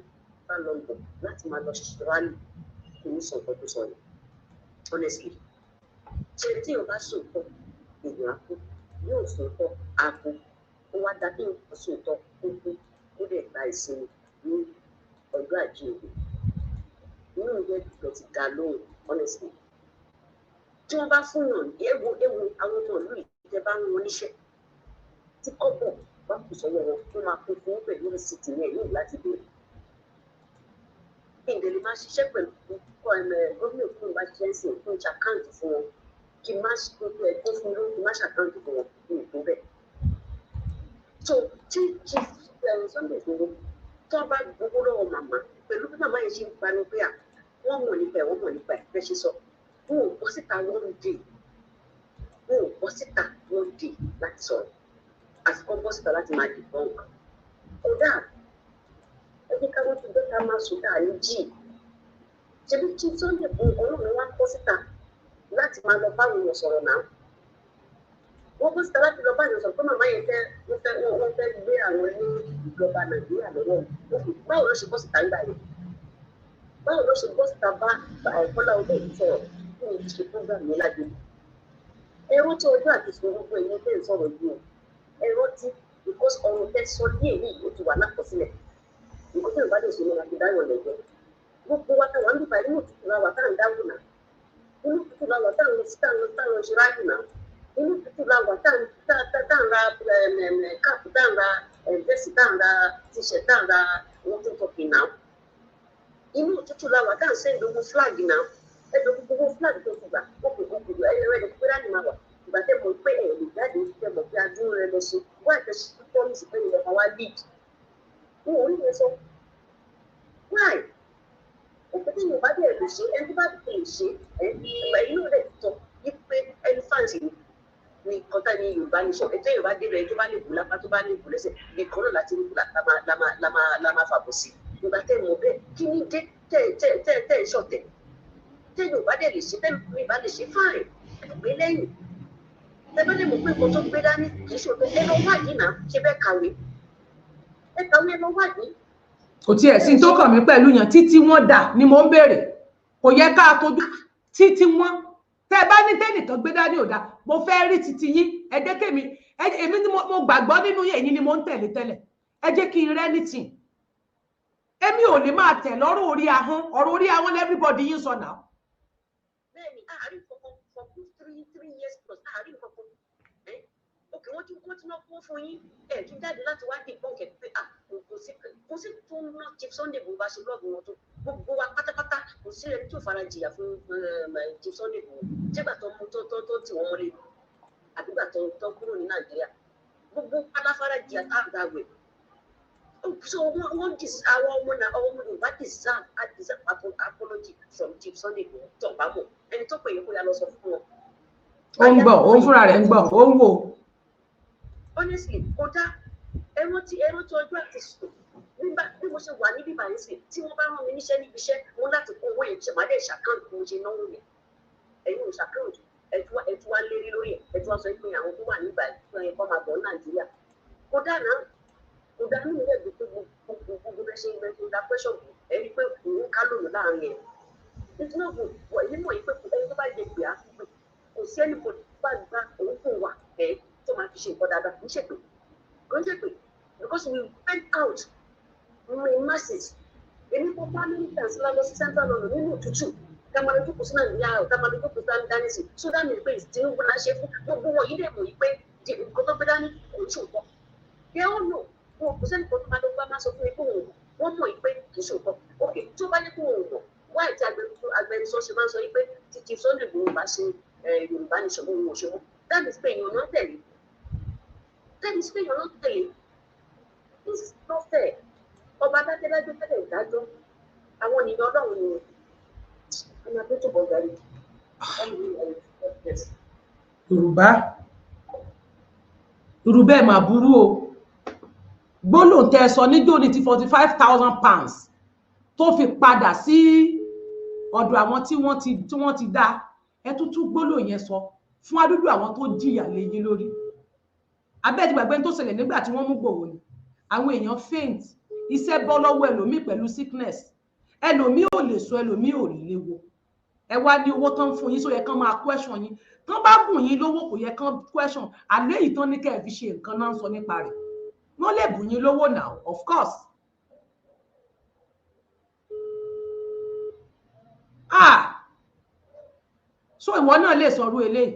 bá London láti máa lọ ṣe rally, kò ní sọ nǹkan tó sọ yẹn honestly. Ṣe tí o bá sòótọ́, èèyàn á kú. Yóò sòótọ́, á kú. Ó wá dá kéèyàn sòótọ́ kó kú, kó dẹ̀ gba ìsinmi ní ọjọ́ àjíǹde. Inú mi jẹ́ dùn ti dá lóhùn honestly. Tí wọ́n bá fún yàn, ewu ewu àwọn ọmọ ìlú yìí, tẹ́ bá ń wọn níṣẹ́, tí kọ́bọ̀ bá kù sọ́wọ́ wọn, wọ́n máa kún fún pẹ̀lú receipt yẹn ní láti béèrè. Kí n lè máa ṣiṣẹ́ pẹ̀lú gómìnà, kí n bá ṣiṣẹ́ sí kí n ṣe account fún wọn, kí n má ṣe kó fún mi lówó, kí n má ṣe account fún wọn ní ìtó bẹ́ẹ̀. So tí Chief Sunday Igboho tó bá gbowó lọ́wọ́ màmá, pẹ̀lú bí màmá yẹn ṣe ń pariwo pé à wọ́n mọ̀ nípa ẹ̀, wọ́n mọ̀ nípa ẹ̀, bẹ́ẹ̀ ṣe sọ, wọn ò bọ́ síta one day, wọn ò bọ́ síta one day láti sọ̀rọ̀, àfikún bọ́ síta láti máa debunk. Kódà ẹ jẹ́ ká wọ́n ti gbé ká máa sùn dáa ní jíì. Ṣebí Chief Sunday Igboho ọlọ́run wá bọ́ síta láti máa lọ báwọn èèyàn sọ̀rọ̀ náà. Wọ́n bọ́ síta láti lọ bá èèyàn sọ̀rọ̀ pé màmá yẹn fẹ́ wọ́n fẹ́ gbé àwọn ní ìjọba Nàìjíríà lọ́wọ́. Báwo ló ṣe bọ́ síta nígbà yẹn? Báwo ló ṣe bọ́ síta bá Kọ́lá Olóòtú sọ̀rọ̀ fún mi ṣe program yẹn lágbègbè? Ẹ rántí ọjọ́ àti ìṣòro gbogbo ẹ̀yin tẹ́ ń sọ̀rọ̀ yìí o. Ẹ rántí, because ọ̀rọ̀ tẹ́ sọ díẹ̀ yìí, ó ti wà lákọsílẹ̀. Nǹkan tí yorùbá lè ṣe ní la fi dáyọ̀ lẹ́jọ́. Gbogbo wa táwa ń bíbá, inú òtútù la wà tá à ń dáwò náà. Inú òtútù la wà tá à ń lọ sí, tá à ń lọ ṣe ráàlì náà. Inú òtútù la wà tá à ń ra cap, tá à ń ra vest, tá à ń ra t-shirt, tá à ń ra walking talking náà. Inú òtútù la wà tá à ń send owó flag náà. Ẹ̀dọ̀ gbogbo flag tó ti gbà ó kò ẹ̀rọ ẹ̀dọ̀ pé láti máa wà. Ìgbà tẹ́ mọ̀ pé ẹ̀ lè jáde, tẹ́ mọ̀ pé Why tẹ ṣe promise pé ilẹ̀ kan wá lead? Wọn ò rí yẹn sọ. Why? Ó pé tí Yorùbá dẹ̀ lè ṣe, ẹni tó bá lè ṣe ẹ, ẹ̀yin náà lè sọ wípé elephant ni kọta ní Yorùbá nation. Ẹjọ́ Yorùbá débẹ̀, tó bá lè bù lápá, tó bá lè bù lẹ́sẹ̀, nìkan náà láti rí la máa fàbọ̀ sí. Ìgbà tẹ́ mọ̀ bẹ́ẹ̀, kí ni dé tẹ́ tẹ́ tẹ́ tẹ́ ń ṣọ̀tẹ̀? Tẹ́ Yorùbá dẹ̀ lè ṣe, tẹ́ Yorùbá lè ṣe, fine, gbé lẹ́yìn. Tẹ́ bá lè mọ̀ pé nǹkan tó gbé dání kì í ṣòótọ́, ẹ lọ wádìí náà. Ṣe bẹ́ẹ̀ kàwé? Ẹ kàwé, ẹ lọ wádìí. Kò tiẹ̀ sí tó kàn mí pẹ̀lú yàn. Títí wọ́n dà ni mò ń béèrè. Kò yẹ ká tójú títí wọ́n. Tẹ́ bá ní tẹ́nìkan gbé dání ò dá, mo fẹ́ rí títí yín. Ẹ jẹ́ kémi, èmi ni mo gbàgbọ́ nínú yín, ẹ̀yin ni mo ń tẹ̀lé tẹ́lẹ̀. Ẹ jẹ́ kí n rẹ́ ní tì. Èmi ò lè máa tẹ̀ lọ́rọ̀ orí ahọ́n. Ọ̀rọ̀ orí ahọ́n everybody yín sọ náà. Bẹ́ẹ̀ni, àárín kankan for good 3 years plus, àárín kankan ẹ. Ok, wọ́n ti náà kó fún yín, ẹ tún jáde láti wá debunk ẹ pé ah, kò sí tó ń ná Chief Sunday Igboho bá ṣe lọ́ọ̀bù wọn tó gbogbo wa pátápátá. Kò sí ẹni tó fara jìyà fún Chief Sunday Igboho. Jẹ́gbà tó mú tó tì wọ́n mọ́lẹ̀, àbígbà tó kúrò ní Nàìjíríà, gbogbo aláfara jìyà tá a gbàgbé. So wọ́n dis àwọn ọmọ náà, àwọn ọmọ Yorùbá deserve, a deserve apology from Chief Sunday Igboho. Tó bá mọ̀, ẹni tó pè yín, kó yá lọ sọ fún wọn. Ó ń gbọ́, òun fúnra rẹ̀ ń gbọ́, ó ń wò. Honestly, kò dá. Ẹ rántí ọjọ́ àti sùn. Nígbà bí mo ṣe wà níbí báyìí sí, tí wọ́n bá rán mi níṣẹ́ níbi iṣẹ́, mo láti kó owó yẹn ṣe, má dẹ̀ ṣe account bí mo ṣe náwó yẹn. Ẹ̀yin ò ṣe account. Ẹ tún wá lérí lórí ẹ̀. Ẹ tún wá sọ pé àwọn tó wà nígbà yẹn kọ́ máa bọ̀ ní Nàìjíríà. Kò dá náà, kò dá. Nínú rẹ̀ gbogbo gbogbo gbogbo bẹ́ẹ̀ ṣe ń da question. Ẹ rí i pé òun ká lòlò láàrin ẹ̀. It's not good. Wọ̀ èyí mọ̀ yìí pé ẹni tó bá jẹ gbé á pé kò sí ẹni kò bá gba òun fún wa ẹ tó máa fi ṣe nǹkan dáadáa. Kì í ṣèpè, kò ń ṣèpè, because we went out in masses. Èmi kò bá militants lọ sí Central London nínú òtútù, ká máa lọ jókòó sí Nàìjíríà, ká máa lọ jókòó sí dání sí. So that means pé Tinubu náà ṣe fún gbogbo wọn yìí dẹ̀ mọ̀ yìí pé nǹkan tó gbé dání kò ń ṣòótọ́. They all know. Wọn kò sẹ́ni kan tó máa lọ bá máa sọ fún mi pé òun wọ́n mọ̀ yìí pé kì í ṣòótọ́. Ok, tí ó bá yẹ kó òun mọ̀, wáyé tí agbẹnusọ ṣe máa ń sọ yìí pé títí Sunday Igboho bá ṣe Yorùbá nation, òun ò ṣe mọ́? That means pé èèyàn náà tẹ̀lé. That means pé èèyàn náà tẹ̀lé. This is not fair. Ọba dákẹ́dájọ́ tẹ́lẹ̀ ìdájọ́ àwọn ènìyàn Ọlọ́run ni ọmọ abẹ́ tó bọ̀ gàrí. Yorùbá irú bẹ́ẹ̀ mà burú o. Gbólóhùn tẹ́ ẹ sọ níjó ní ti £45,000 tó fi padà sí ọ̀dọ̀ àwọn tí wọ́n ti dá ẹ tún gbólóhùn yẹn sọ fún adúdú àwọn tó jìyà léyìn lórí abẹ́ ti gbàgbé tó ṣẹlẹ̀ nígbà tí wọ́n mú Ìgbòho ni. Àwọn èèyàn faint, iṣẹ́ bọ́ lọ́wọ́ ẹlòmíì pẹ̀lú sickness, ẹlòmíì ò lè sọ, ẹlòmíì ò léwo. Ẹ wá ní owó tán fún yín, só yẹ kán máa question yín? Tán bá bùn yín lówó, kò yẹ kán question. Àlẹ́ yìí tán ní kẹ́ ẹ fi ṣe nǹkan náà ń sọ nípa rẹ̀. Wọ́n lè bùn yín lówó now, of course. Ah, so ìwọ náà lè sọrú eléyìí,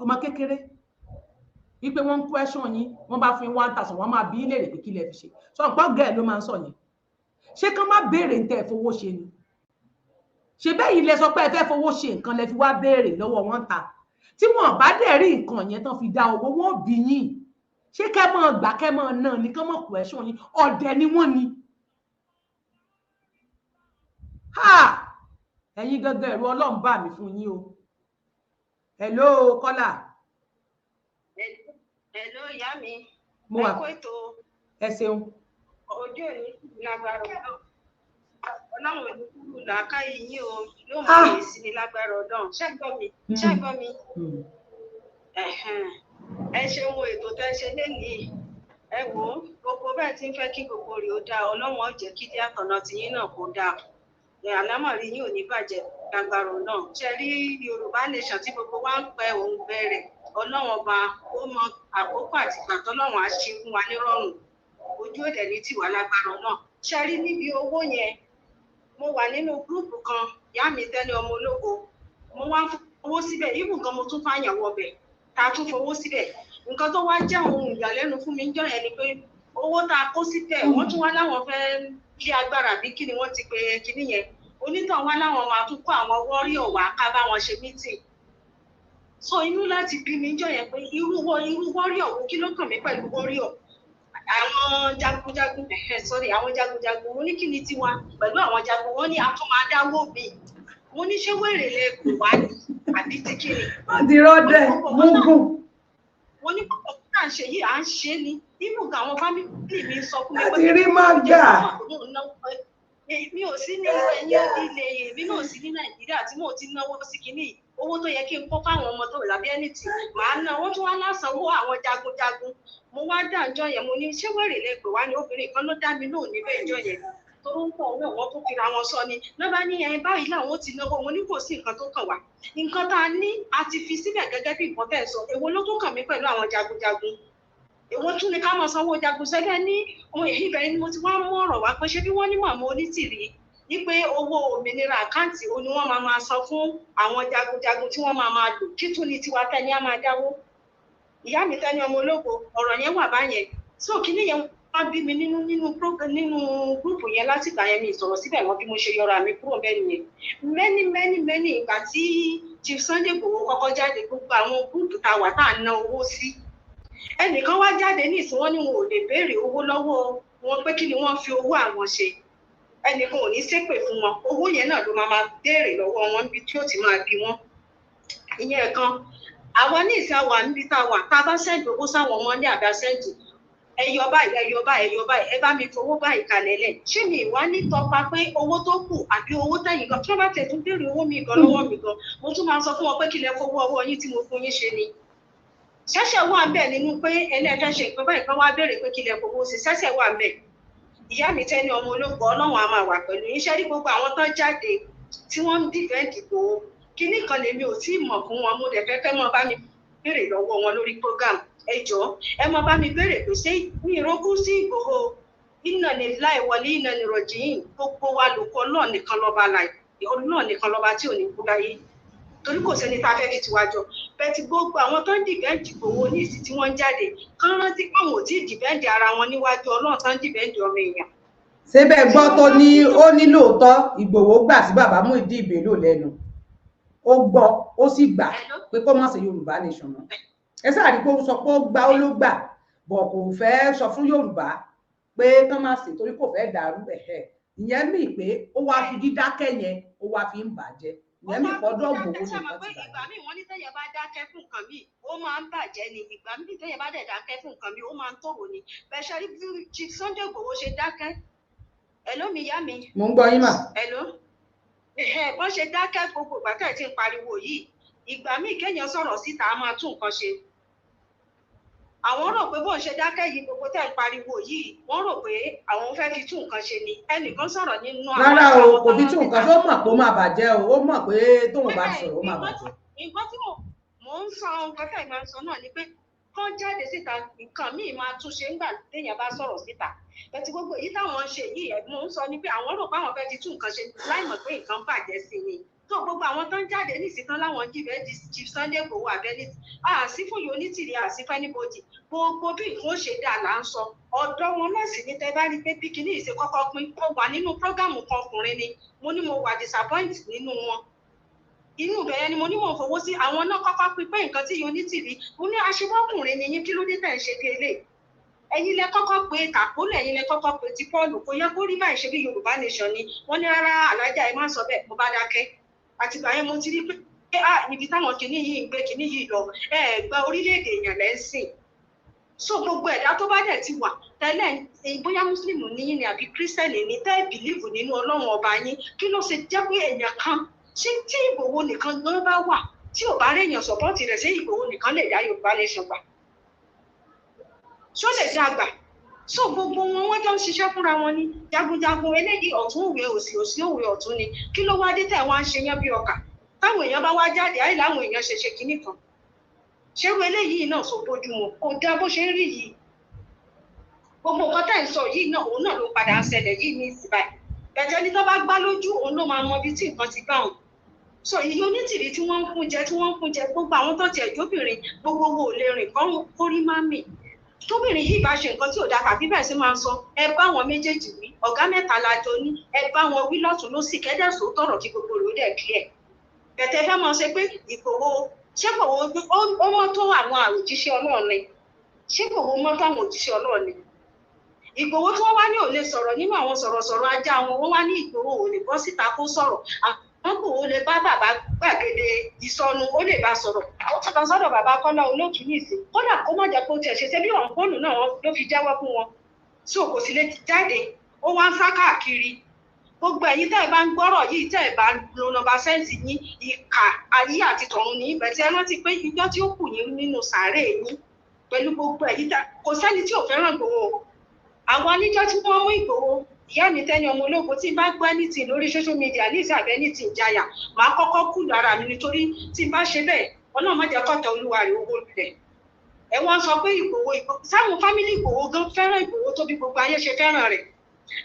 ọmọ kékeré, wípé wọ́n ń question yín? Wọ́n bá fún yín 1,000, wọ́n máa bí í léèrè pé kí lẹ fi ṣe. Sọ nǹkan gẹ́ẹ̀ ló máa ń sọ yẹn. Ṣé kán má béèrè ń tẹ́ ẹ fowó ṣe ni? Ṣe bẹ́ẹ̀ yìí lẹ sọ pé ẹ fẹ́ fowó ṣe nǹkan, lẹ fi wá béèrè lọ́wọ́ wọn ta. Tí wọn bá dẹ̀ rí nǹkan yẹn tán fi dá owó, wọn bí yín. Ṣé kẹ́ mọ́ gbà, kẹ́ mọ́ náà ní kán mọ́ question yín? Ọ̀dẹ̀ ni wọ́n ni. Ha, ẹ̀yin gangan, ẹ̀rù Ọlọ́run bà mí fún yín o. Hello, Kọ́lá. Hello, ìyá mi. Mo wà. Ẹ kú ètò. Ẹ ṣeun. Ojú òní lágbára Ọlọ́run. Ọlọ́run ò ní kúrú làákàyè yín o, yóò mọ èyí sí ní lágbára Ọlọ́run. Ṣé gbọ́ mi? Ṣé gbọ́ mi? Ẹ̀hẹ̀n. Ẹ ṣeun wo ètò tẹ́ ṣe lénìí. Ẹ wò ó, gbogbo bẹ́ẹ̀ tí ń fẹ́ kí gbogbo rẹ̀ ó dáa, Ọlọ́run ó jẹ́ kí dí àtọ̀nà tiyín náà kó dáa. Ẹ̀ àlámọ̀rí yín ò ní bàjẹ́ lágbára Ọlọ́run. Ṣé rí Yorùbá nation tí gbogbo wa ń pẹ́ òun bẹ̀rẹ̀? Ọlọ́run ọba ó mọ àkókò àti ìgbà tọ́lọ́run á ṣe fún wa nírọ̀rùn. Ojú òdẹ̀ ní tiwa lágbára náà. Ṣé rí níbi owó yẹn, mo wà nínú group kan, ìyá mi tẹ́lẹ̀ ọmọ ológo, mo wá ń fowó síbẹ̀ ibù kan, mo tún fàyàn wọbẹ̀ tá a tún fowó síbẹ̀. Nǹkan tó wá jẹ́ ohun ìyàlẹ́nu fún mi níjọ́ yẹn ni pé owó tá a kó síbẹ̀, wọ́n tún wá láwọn fẹ́ lé agbára, àbí kí ni wọ́n ti pe kinní yẹn, onítàn wá láwọn máa tún kó àwọn warrior wá ká bá wọn ṣe meeting. So inú láti bí mi jọ yẹn pé irú warrior wo, kí ló kàn mí pẹ̀lú warrior? Àwọn jagunjagun, sorry, àwọn jagunjagun, mo ní kí ni tiwa pẹ̀lú àwọn jagun? Wọ́n ní a tún máa dáwó mi. Mo ní ṣé wèrè lẹ kò wá ní àbí ti kí ni? Wọ́n ti rọ́dẹ̀ mugun. Mo ní kókò tá à ń ṣe yìí, à ń ṣe ni. Ibùn àwọn family mi sọ fún mi pé láti rí mága. Mi ò sí ní ẹ̀yìn ilé, èmi náà sí ní Nàìjíríà tí mò ń ti náwó sí kinní. Owó tó yẹ kí n kó fáwọn ọmọ tó lábẹ́ ẹnìtì màá ná. Wọ́n tún wá lásánwó àwọn jagunjagun. Mo wá dá ìjọ yẹn, mo ní ṣé wèrè lẹ pè wá ní? Obìnrin kan ló dá mi lóhùn níbẹ̀ ìjọ yẹn tó ń pọ̀ náà, wọ́n tún fira wọn sọ ni lọ́ba ní ẹyin báyìí làwọn ti náwó. Mo ní kò sí nǹkan tó kàn wá, nǹkan tá a ní a ti fi síbẹ̀ gẹ́gẹ́ bí nǹkan tẹ̀ sọ. Èwo ló tún kàn mí pẹ̀lú àwọn jagunjagun? Èwo tún ni ká máa sanwó jagun sẹ́gẹ́ ní ibẹ̀ ni mo ti wá mú ọ̀rọ̀ wá pé ṣé bí wọ́n ní màmá Onítìrí ní pé owó òmìnira àkáǹtì ó ní wọ́n máa máa san fún àwọn jagunjagun tí wọ́n máa máa lò, kí tún ni tiwa tẹ́ni á máa dáwó? Ìyá mi Tẹ́ni ọmọ ológo, ọ̀rọ̀ yẹn wà báyẹn. So kíní yẹn wọ́n bí mi nínú nínú group yẹn. Látìgbà yẹn mi ìsọ̀rọ̀ síbẹ̀ mọ́, bí mo ṣe yọra mi kúrò bẹ́ẹ̀ nìyẹn. Many many many ìgbà tí Chief Sunday Igboho kọ́kọ́ jáde, gbogbo àwọn group tá a wà tá a ná owó sí, ẹnìkan wá jáde ní ìsìn, wọn ní wọn ò lè béèrè owó lọ́wọ́ wọn pé kí ni wọ́n fi owó àwọn ṣe. Ẹnìkan ò ní ṣépè fún wọn, owó yẹn náà ló máa máa béèrè lọ́wọ́ wọn níbi tí ó ti máa bí wọn. Ìyẹn kan. Àwa ní ìsìn àwà níbi tá a wà, tá a bá send owó sáwọn ọmọ ní àbá send ẹyọ báyìí, ẹyọ báyìí, ẹyọ báyìí, ẹ bá mi fowó báyìí kalẹ̀ lẹ̀, ṣé mi ìwá ní tọpa pé owó tó kù àbí owó tẹ̀yìn gan, tí wọ́n bá tẹ̀ tún béèrè owó mi gan lọ́wọ́ mi gan, mo tún máa sọ fún wọn pé kí lẹ fowó ọwọ́ yín tí mo fún yín ṣe ni. Ṣẹ̀ṣẹ̀ wà ń bẹ̀ nínú pé ẹlẹ́fẹ́ ṣe nǹkan báyìí kan wá béèrè pé kí lẹ fowó ṣe, ṣẹ̀ṣẹ̀ wà ń bẹ̀. Ìyá mi Tẹ́ni ọmọ ológo, Ọlọ́run á máa wà pẹ̀lú yín. Ṣé rí gbogbo àwọn tán jáde tí wọ́n ń defend Ìgbòho, kinní kan lèmi ò tí ì mọ̀ fún wọn, mo dẹ̀ fẹ́ fẹ́ mọ́ bá mi béèrè lọ́wọ́ wọn lórí program. Ẹ jọ̀ọ́, ẹ mọ bá mi béèrè pé ṣé mi ìrókù sí Ìgbòho? Iná ni láì wọlé, iná ni rọ̀jìn, gbogbo wa lò kọ́. Ọlọ́ọ̀ nìkan lọ́ba láì, Ọlọ́ọ̀ nìkan lọ́ba tí ò ní kú láyé, torí kò sẹ́ni tá a fẹ́ fi tiwa jọ bẹ́ẹ̀. Tí gbogbo àwọn tó ń defend Ìgbòho ní ìsìn tí wọ́n ń jáde kán rántí pé àwọn ò tí ì defend ara wọn níwájú Ọlọ́run, tó ń defend ọmọ èèyàn. Síbẹ̀ gbọ́ tó ní ó ní lóòótọ́ Ìgbòho gbà sí bàbá Muyideen Bello lẹ́nu, ó gbọ́, ó sì gbà pé kó má ṣe Yorùbá nation mọ́. Ẹ sáà rí pé ó sọ pé ó gbà, ó ló gbà bọ̀, kò fẹ́ sọ fún Yorùbá pé kán má ṣe torí kò fẹ́ dàrú. Ẹ̀hẹ́, ìyẹn mì pé ó wá fi dídákẹ́ yẹn, ó wá fi ń bàjẹ́. Ìyẹn mì pọ́dọ̀ Ìgbòho nìkan ti bàjẹ́. Ìgbà míì wọ́n ní tẹ́yẹ bá dákẹ́ fún nǹkan míì, ó máa ń bàjẹ́ ni. Ìgbà míì tẹ́yẹ bá dẹ̀ dákẹ́ fún nǹkan míì, ó máa ń tòrò ni. Bẹ́ẹ̀ ṣe rí bí Chief Sunday Igboho ṣe dákẹ́. Hello mi, yá mi. Mo ń gbọ́ yín mà. Hello. Bọ́n ṣe dákẹ́ gbogbo ìgbà tẹ̀ tí ń pariwo yìí, ìgbà míì kéèyàn sọ̀rọ̀ síta á máa tún nǹkan ṣe. Àwọn rò pé bóun ṣe dákẹ́ yìí, gbogbo tẹ̀ ń pariwo yìí, wọ́n rò pé àwọn fẹ́ fi tún nǹkan ṣe ni. Ẹnìkan sọ̀rọ̀ nínú àwọn. Rárá o, kò fi tún nǹkan ṣe. Ó mọ̀ pé ó máa bàjẹ́ o, ó mọ̀ pé tóun bá sọ̀rọ̀ ó máa bàjẹ́. Nǹkan tí mò ń sọ, nǹkan tẹ̀ máa ń sọ náà ni pé kán jáde síta, nǹkan míì máa tún ṣe ńgbà téèyàn bá sọ̀rọ̀ síta. Bẹ̀tí gbogbo èyí táwọn ń ṣe yìí, mò ń sọ ni pé àwọn rò pé àwọn fẹ́ fi tún nǹkan ṣe láì mọ̀ pé nǹkan bàjẹ́ sí ni. Tó gbogbo àwọn tó ń jáde nísìnyí tán láwọn jìbẹ́ Chief Sunday Igboho abẹ́lé àsí fún Onítìrí, àsí fún anybody, gbogbo bí nǹkan ó ṣe dáa là ń sọ. Ọ̀dọ́ wọn náà sì ní tẹ́ bá rí pé bí kinní ìṣe kọ́kọ́ pín, mo wà nínú program kan, ọkùnrin ni, mo ní mo wà disappoint nínú wọn. Inú ibẹ̀ yẹn ni mo ní mò ń fowó sí. Àwọn náà kọ́kọ́ pín pé nǹkan tí Onítìrí, mo ní aṣebọ́kùnrin ni yín, kí ló dé tẹ̀ ń ṣe bí eléyìí? Ẹ̀yin lẹ kọ́kọ́ pé tàpólò, ẹ̀yin lẹ kọ́kọ́ pé ti Paul, kò yẹ kó rí báyìí, ṣe bí Yorùbá nation ni. Wọ́n ní rárá, alájà ẹ má sọ bẹ́ẹ̀. Mo bá dákẹ́. Àtìgbà yẹn mo ti rí pé níbi táwọn kinní yìí ń gbé kinní yìí lọ, ẹ gba orílẹ̀-èdè èèyàn lẹ́ ń sìn. So gbogbo ẹ̀dá tó bá dẹ̀ ti wà tẹ́lẹ̀, bóyá mùsùlùmí ní yín ni àbí kírísítẹ̀nì ní, tẹ́ believe nínú Ọlọ́run ọba yín, kí ló ṣe jẹ́ pé èèyàn kan ṣé tí Ìgbòho nìkan gan bá wà tí ò bá réèyàn support rẹ̀, ṣé Ìgbòho nìkan lè dá Yorùbá nation gbà? Ṣó lè dá gbà? So gbogbo wọn, wọ́n jọ ń ṣiṣẹ́ fúnra wọn ní jagunjagun eléyìí, ọ̀tún òwe òsì, òsì òwe ọ̀tún ni. Kí ló wá dé tẹ̀ wá ń ṣe yán bí ọkà? Táwọn èèyàn bá wá jáde àyè láwọn èèyàn ṣe ṣe kinní kan, ṣerú eléyìí náà so bójú mu? Kò dá bó ṣe ń rí yìí. Gbogbo nǹkan tẹ̀ ń sọ yìí náà, òun náà ló padà ń ṣẹlẹ̀ yìí ní ìsìn báyìí. Bẹ̀tẹ̀ ní tó bá gbá lójú, òun ló máa mọ ibi tí nǹkan ti gbà òun. So ìyí Onítìrí tí wọ́n ń fún jẹ, tí wọ́n ń fún jẹ, gbogbo àwọn tó tiẹ̀ jóbìnrin, gbogbo wo ò lè rìn kórí má mì. Tóbìnrin yìí bá ṣe nǹkan tí ò dáa tàbí bẹ́ẹ̀ sì máa ń sọ, ẹ bá wọn méjèèjì wí. Ọ̀gá mẹ́ta la jọ ní, ẹ bá wọn wí lọ́tún lọ́sì, kẹ́dẹ̀só tọ̀rọ̀ kí gbogbo rẹ̀ ó dẹ̀ clear. Bẹ̀tẹ̀ fẹ́ máa ṣe pé Ìgbòho Ṣé Ìgbòho ó mọ́ tó àwọn òjíṣẹ́ Ọlọ́run ni? Ṣé Ìgbòho mọ́ tó àwọn òjíṣẹ́ Ọlọ́run ni? Ìgbòho tí wọ́n wá ní ò lè sọ̀rọ̀ nínú àwọn sọ̀rọ̀sọ̀rọ̀ ajá wọn, wọ́n wá ní Ìgbòho ò lè bọ́ síta kó sọ̀rọ̀. Àwọn Ìgbòho lè bá bàbá gbàgede ìsọnu, ó lè bá sọ̀rọ̀. Ó ti lọ sọ́dọ̀ bàbá Kọ́lá Olóòtú ní ìsìn, kódà kó má jẹ́ pé ó tiẹ̀ ṣe ṣe bí ọ̀hún fóònù náà ló fi jẹ́wọ́ fún wọn. So kò sì lè jáde, ó wá ń sá káàkiri. Gbogbo ẹ̀yin tẹ́ ẹ bá ń gbọ́rọ̀ yìí, tẹ́ ẹ bá lo nọ́mbà sẹ́ǹsì yín, ìkà ayé àti tọ̀run ní ibẹ̀ tí ẹ rántí pé ijọ́ tí ó kù yín nínú sàárè yín pẹ̀lú gbogbo ẹ̀yin tẹ́ kò sẹ́ni tí ò fẹ́ràn Ìgbòho. Àwọn oníjọ́ tí wọ́n mú Ìgbòho, ìyá mi Tẹ́ni ọmọ ológo, tí n bá gbọ́ anything lórí social media ní ìsìn àbẹ́ ní ti ìjayà, màá kọ́kọ́ kú lára mi, nítorí tí n bá ṣe bẹ́ẹ̀, Ọlọ́run má jẹ́ kọ́tà olúwa rẹ̀ owó lulẹ̀. Ẹ wọ́n sọ pé Ìgbòho, sáwọn fámílì Ìgbòho gan fẹ́ràn Ìgbòho tó bí gbogbo ayé ṣe fẹ́ràn rẹ̀.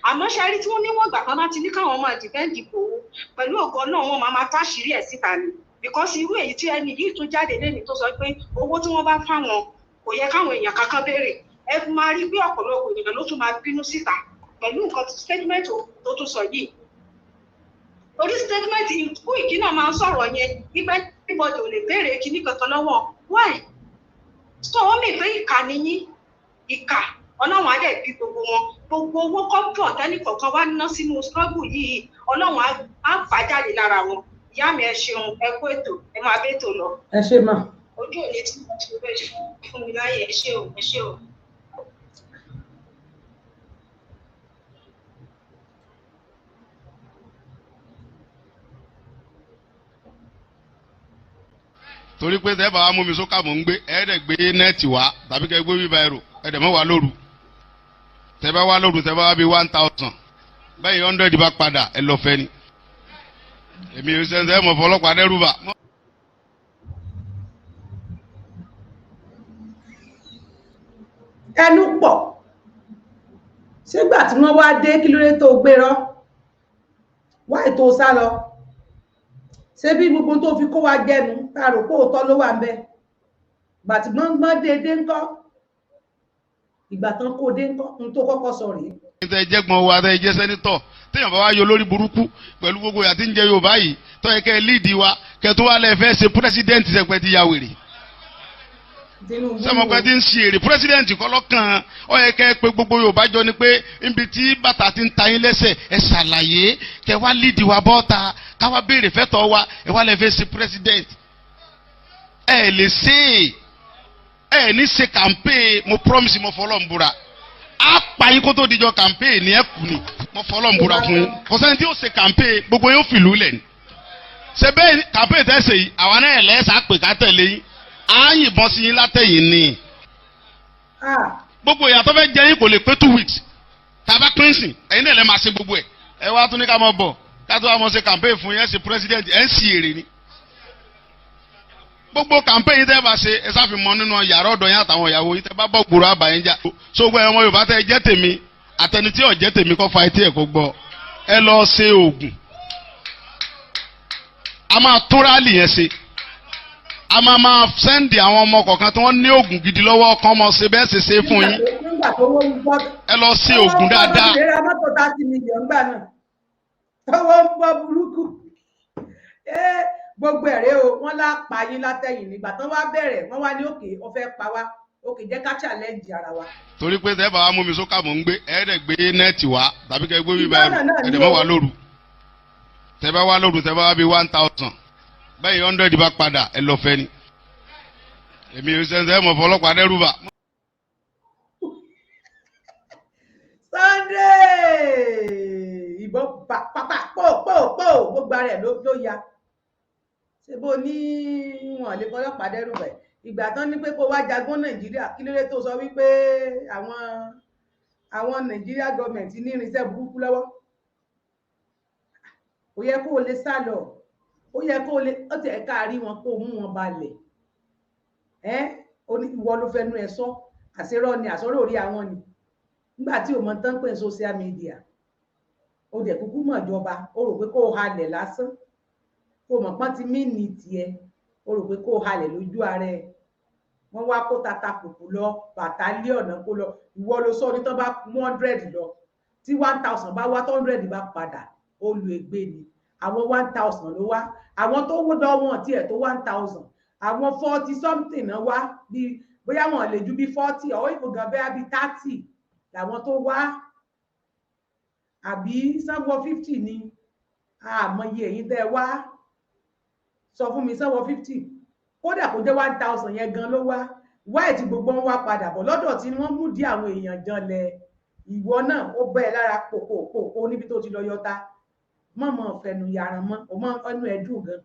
Àmọ́ ṣe rí tí wọ́n níwọ̀n ìgbà kan bá ti ní káwọn máa dìfẹ́ǹdì Ìgbòho pẹ̀lú ògo náà, wọ́n máa máa táṣìírí ẹ̀ síta ni. Because irú èyí tí ẹni yìí tún jáde lẹ́ni tó sọ pé owó tí wọ́n bá fáwọn kò yẹ káwọn èèyàn kankan béèrè, ẹ máa rí pé ọ̀pọ̀lọpọ̀ èèyàn ló tún máa bínú síta pẹ̀lú nǹkan statement tó tún sọ yìí. Torí statement Koiki náà máa ń sọ̀rọ̀ yẹn wípé anybody ò lè béèrè kinní kankan lọ́wọ́. Why? So ó mì pé ìkà ni yín, ìkà. Ọlọ́run á dẹ̀ bí gbogbo wọn. Gbogbo owó kọ́pọ̀ tẹ́nì kọ̀ọ̀kan wá ná sínú struggle yìí, Ọlọ́run á fà jáde lára wọn. Ìyá mi, ẹ ṣeun, ẹ kú ètò, ẹ máa bẹ́tò lọ. Ẹ ṣe mà. Ojú òní tí mo ti bẹ́ẹ̀ fún mi láyè, ẹ ṣé o, ẹ ṣé o. Torí pé tẹ́ bá wa mú mi sókà mò ń gbé, ẹ̀ẹ́dẹ̀ gbé nẹ́ẹ̀tì wá tàbí kẹ́ gbé bíbá ẹrù, ẹ̀ẹ́dẹ̀ mọ́ wá lóru. Tẹ́ bá wá lóru, tẹ́ bá wá bí 1000, bẹ́ẹ̀ 100 bá padà, ẹ lọ fẹ́ ni. Èmi ò sẹ́ńsẹ́ mọ̀ fọlọ́pàá dẹ́rù bà. Ẹnu pọ̀ sígbà tí wọ́n wá dé, kí ló dé tó gbérọ́ wá ètò sá lọ? Ṣé bí gbogbo tó fi kó wa jẹnu tá a rò pé òótọ́ ló wà ń bẹ? Gbàtí gbọ́ngbọ́n déédéé ńkọ́, ìgbà tán kó dé ńkọ́, n tó kọ́kọ́ sọ rèé. Tẹ jẹ́gbọ́n wa, tẹ jẹ́ sẹ́nitọ̀, téèyàn bá wá yọ lórí burúkú pẹ̀lú gbogbo ìyà tí ń jẹ Yorùbá yìí, tó yẹ kẹ́ ẹ líìdì wa, kẹ́ tó wá lẹ́ fẹ́ ṣe pírẹ́sídẹ́ǹtì, sẹ́pẹ́ ti ya wèrè, sẹ́mọ̀pẹ́ ti ń ṣe èrè pírẹ́sídẹ́ǹtì kọ́lọ́kàn. Ó yẹ kẹ́ ẹ pé gbogbo Yorùbá jọ ni pé níbi tí bàtà ti ń ta yín lẹ́sẹ̀, ẹ ṣàlàyé, kẹ́ wá líìdì wa bọ́ta, ká wá béèrè fẹ́tọ̀ wa. Ẹ wá lẹ́ fẹ́ ṣe pírẹ́sídẹ́ǹtì, ẹ lè ṣe é, ẹ ní ṣe campaign. Mo promise, mo fọlọ́ ń búra, á pa yín kó tó dijọ́ campaign ní ẹ kù ni. Mo fọlọ́ ń búra fún yín, kò sẹ́ni tí yóò ṣe campaign, gbogbo yóò fìlú lẹ̀ ni. Ṣe bẹ́ẹ̀ campaign tẹ́ ṣe yìí, àwa náà lẹ́sà pè ká tẹ̀lé yín, á yìnbọn sí yín látẹ̀yìn ni. Gbogbo ìyàtọ̀ fẹ́ jẹ yín kò lè pé 2 weeks tàbá cleansing, ẹ̀yin náà lẹ́ máa ṣe gbogbo ẹ̀. Ẹ wá tún ní ká mọ bọ̀, ká tó wá mọ ṣe campaign fún yín. Ẹ ṣe president, ẹ ń ṣì èrè ni. Gbogbo campaign yìí tẹ́ bá ṣe, ẹ sáfi mọ nínú yàrá ọ̀dọ̀ yín àtàwọn ìyàwó yín. Tẹ́ bá bọ̀ gbòòrò, àbàyẹn jà. Sógbó ẹ̀ ọmọ Yorùbá tẹ́ jẹ́ tèmi, àtẹni tí ò jẹ́ tèmi kọ́ fa etí ẹ̀ kó gbọ́, ẹ lọ ṣe oògùn. A máa tún rally yẹn ṣe, a máa máa send àwọn ọmọ kọ̀ọ̀kan tí wọ́n ní oògùn gidi lọ́wọ́ kan mọ̀ ṣe bẹ́ẹ̀ ṣe ṣe fún yín. Ẹ lọ ṣe oògùn dáadáa. Owó ń bọ́ mọ́tò 30 million gbà náà, owó ń bọ́ burúkú. Gbogbo ẹ̀rẹ́ o, wọ́n lá pa yín látẹ̀yìn. Nígbà tán wá bẹ̀rẹ̀, wọ́n wá ní òkè ó fẹ́ pa wá, òkè jẹ́ ká challenge ara wa. Torí pé tẹ́ bá wa mú mi sókà mò ń gbé, ẹ̀ẹ́dẹ̀ gbé nẹ́ẹ̀tì wá tàbí kẹ́ gbé bíbá ẹrù, ẹ̀ẹ́dẹ̀ mọ́ wá lóru. Tẹ́ bá wá lóru, tẹ́ bá wá bí 1000, bẹ́ẹ̀ 100 bá padà, ẹ lọ fẹ́ ni. Èmi ò sẹ́ńsẹ́ mọ̀ fọlọ́pàá dẹ́rù bà. Sunday, ìbọn pàpà pò pò pò, gbogbo ara ẹ̀ ló ya. Ṣé bó ní wọn lè fọlọ́pàá dẹ́rù bẹ̀? Ìgbà tán ní pé kó wá jagun Nàìjíríà, kí ló dé tó sọ wípé àwọn Nàìjíríà gọọmẹǹtì ní irinṣẹ́ burúkú lọ́wọ́? Kò yẹ kó o lè sá lọ, ó yẹ kó o lè ó tẹ̀ ká rí wọn kó o mú wọn balẹ̀. Ẹ́ ìwọ ló fẹnu ẹ sọ, àṣírọ ni, àsọ̀rọ̀ orí àwọn ni. Nígbà tí o mọ tán pé social media, o dẹ̀ kúkú mọ̀ ìjọba, o rò pé kó o halẹ̀ lásán, kó o mọ̀ pọ́n ti mí ní tiẹ̀, o rò pé kó o halẹ̀ lójú ara ẹ̀. Wọ́n wá kó tata kùkù lọ bàtálíọ̀nù kó lọ. Ìwọ ló sọ ní tán bá 100 lọ, tí 1000 bá wá, 100 bá padà, ó lu ègbé ni. Àwọn 1000 ló wá, àwọn tó wó lọ wọn tiẹ̀ tó 1000. Àwọn 40 something náà wá, bí bóyá wọn lè ju bí 40 ọwọ́ ìfò gan, bóyá bí 30 làwọn tó wá, àbí sanwó 50 ni àmọye. Èyí tẹ́ wá, sọ fún mi, sanwó 50, kódà kó jẹ́ 1,000 yẹn gan ló wá wáì tí gbogbo wọn wá padà bọ̀ lọ́dọ̀ tí wọ́n mú dí àwọn èèyàn janlẹ̀. Ìwọ náà ó bẹ́ ẹ lára pòpòpò níbi tó ti lọ yọta mọ̀mọ́ fẹnu yaran mọ́ o mọ́. Ẹnu ẹ̀ dùn gan,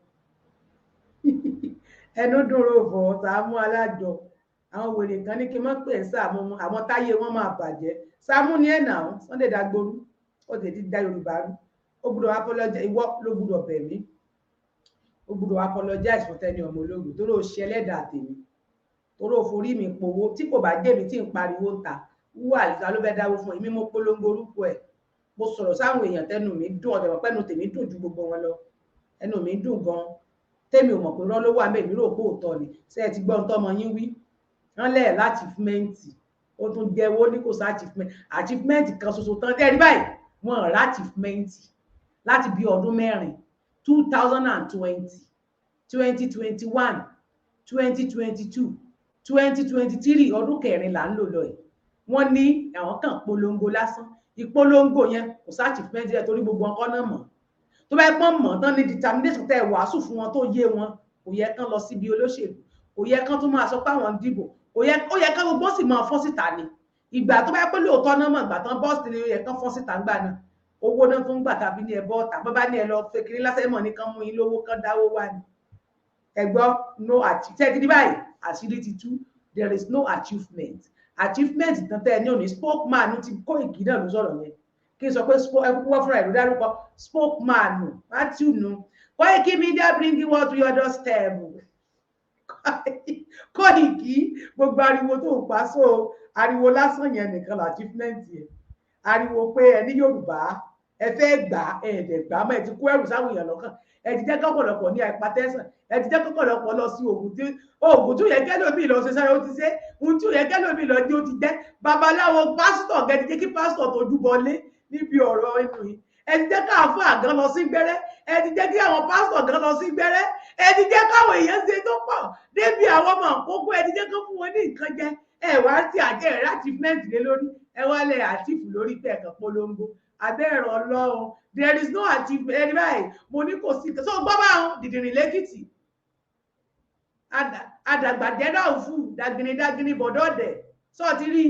ẹnu dùn ro fọ̀. Sàámú Alájọ, àwọn wèrè kan ní kí n má pè é Sàámú mọ́, àwọn táyé wọn máa bàjẹ́. Sàámú ni ẹ̀ nà ó. Sunday Dagboru, ó tètè da Yorùbá rú. Ó gbọ́dọ̀ apologize. Ìwọ ló gbọ́dọ̀ bẹ̀ mí. Ó gbọ́dọ̀ apologize fún Tẹ́ni ọmọ ológun, torí ó ṣe ẹlẹ́dàá tèmi, torí ó forí mi powó. Tí kò bá jẹ́ mi tí ń pariwo ń ta wúwà àlùfáà ló fẹ́ dáwó fún èmi. Mo polongo orúkọ ẹ̀, mo sọ̀rọ̀ sáwọn èèyàn, tẹnu mi dùn. Ọ̀dẹ̀ pẹ́nu tèmi dùn ju gbogbo wọn lọ. Ẹnu mi dùn gan. Tèmi ò mọ̀ pé rọ́ ló wà mẹ́mi, rò pé òótọ́ ni. Ṣé ẹ ti gbọ́ ohun tọ́mọ yín wí? Wọ́n lẹ̀ láti achievement. Ó tún jẹ́wọ́ ní kò sí achievement. Achievement kan ṣoṣo tán ẹ rí báyìí, wọ́n rà achievement láti bí ọdún 4, 2020, 2021, 2022, 2023, ọdún kẹrin là ń lò lọ yìí. Wọ́n ní àwọn kan polongo lásán. Ìpolongo yẹn, kò sí achievement yẹn, torí gbogbo ọkọ náà mọ̀. Tó bá pọ́n mọ̀ tán ní determination tẹ́ wàásù fún wọn tó yé wọn, kò yẹ kán lọ síbi olóṣèlú, kò yẹ kán tún máa sọ pé àwọn ń dìbò, kò yẹ. Ó yẹ kán gbogbo sì máa fọ́n síta ni. Ìgbà tó bá pẹ́ lóòótọ́ náà mọ̀, ìgbà tán bọ́ọ̀sì ni ó yẹ kán fọ́n síta ńgbà náà. Owó náà tún gbà tàbí ní ẹbọ ọ̀tà bọ́ bá ní ẹ lọ fekiri lásán mọ̀ ní kán mú yín lówó, kán dáwó wá ni. Ẹ gbọ́, no achieve. Tẹ́ ti di báyìí, àṣírí ti tú. There is no achievement. Achievement tán tẹ́ ẹ ní òní, spokesman ti Kóìkì náà ló sọ̀rọ̀ yẹn. Kí n sọ pé ẹ kúkú wọ́n fúnra ẹ̀ ló dárúkọ spokesman Matthew nu. Koiki Media bring what to your doorstep. Kóìkì, gbogbo ariwo tó ń pa, so ariwo lásán yẹn nìkan là achievement yẹn. Ariwo pé ẹ ní Yorùbá ẹ fẹ́ gbà, ẹ ẹ̀dẹ̀ gbà mọ́. Ẹ ti kó ẹrù sáwọn èèyàn lọ́kàn, ẹ ti jẹ́ kọ́pọ̀lọpọ̀ ní hypertension, ẹ ti jẹ́ kọ́pọ̀lọpọ̀ lọ sí oògùn tí oògùn tí ò yẹ kẹ́lòmíì lọ ṣe sáré ó ti ṣe, ohun tí ò yẹ kẹ́lòmíì lọ ní ó ti jẹ́. Babaláwo, pásítọ̀ gẹ́gẹ́ jẹ́ kí pásítọ̀ tójú bọlé níbi ọ̀rọ̀ inú yìí. Ẹ ti jẹ́ káàfó àgán lọ sí gbẹ́rẹ́, ẹ ti jẹ́ kí àwọn pásítọ̀ gan lọ sí gbẹ́rẹ́, ẹ ti jẹ́ káwọn èèyàn ṣe tó pọ̀ débi àwọn ọmọ àkókò, ẹ ti jẹ́ kán fún wọn ní nǹkan jẹ. Ẹ wá sí àjẹ ẹ achievement lé lórí. Ẹ wá lẹ achieve lórí pé ẹ̀kan polongo abẹ́rẹ́ Ọlọ́run. There is no achievement. Ẹni báyìí, mo ní kò sí. So gbọ́ báwọn dìdìrìn lẹ́kìtì, àdàgbàjẹ́dá òfù dàgìnì dàgìnì bọ̀dọ̀dẹ̀ sọ ti rí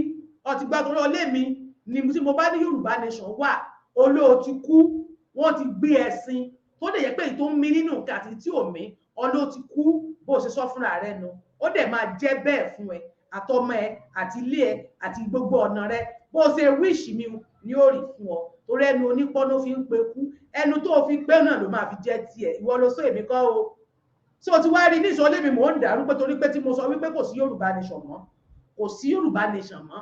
ọtí gbọ́ tó lọ lé mi ni. Tí mo bá ní Yorùbá nation wà, olóòtú kú, wọ́n ti gbé ẹ̀sìn tó lè yẹ pé èyí tó ń mí nínú nǹkan àti tí ò mí, olóòtú kú. Bó ṣe sọ fúnra rẹ nu, ó dẹ̀ máa jẹ́ bẹ́ẹ̀ fún ẹ àtọmọ ẹ àti ilé ẹ àti gbogbo ọ̀nà rẹ. Bó ṣe wish mi ni ó rí fún ọ, torí ẹnu onípọ́n ló fi ń pe kú. Ẹnu tó fi pé náà ló máa fi jẹ́ tiẹ̀. Ìwọ ló sọ, èmi kọ́ o. Tí o ti wá rí ní ìsọlé mi, mò ń dàrú pé torí pé tí mo sọ wípé kò sí Yorùbá nation mọ́, kò sí Yorùbá nation mọ́.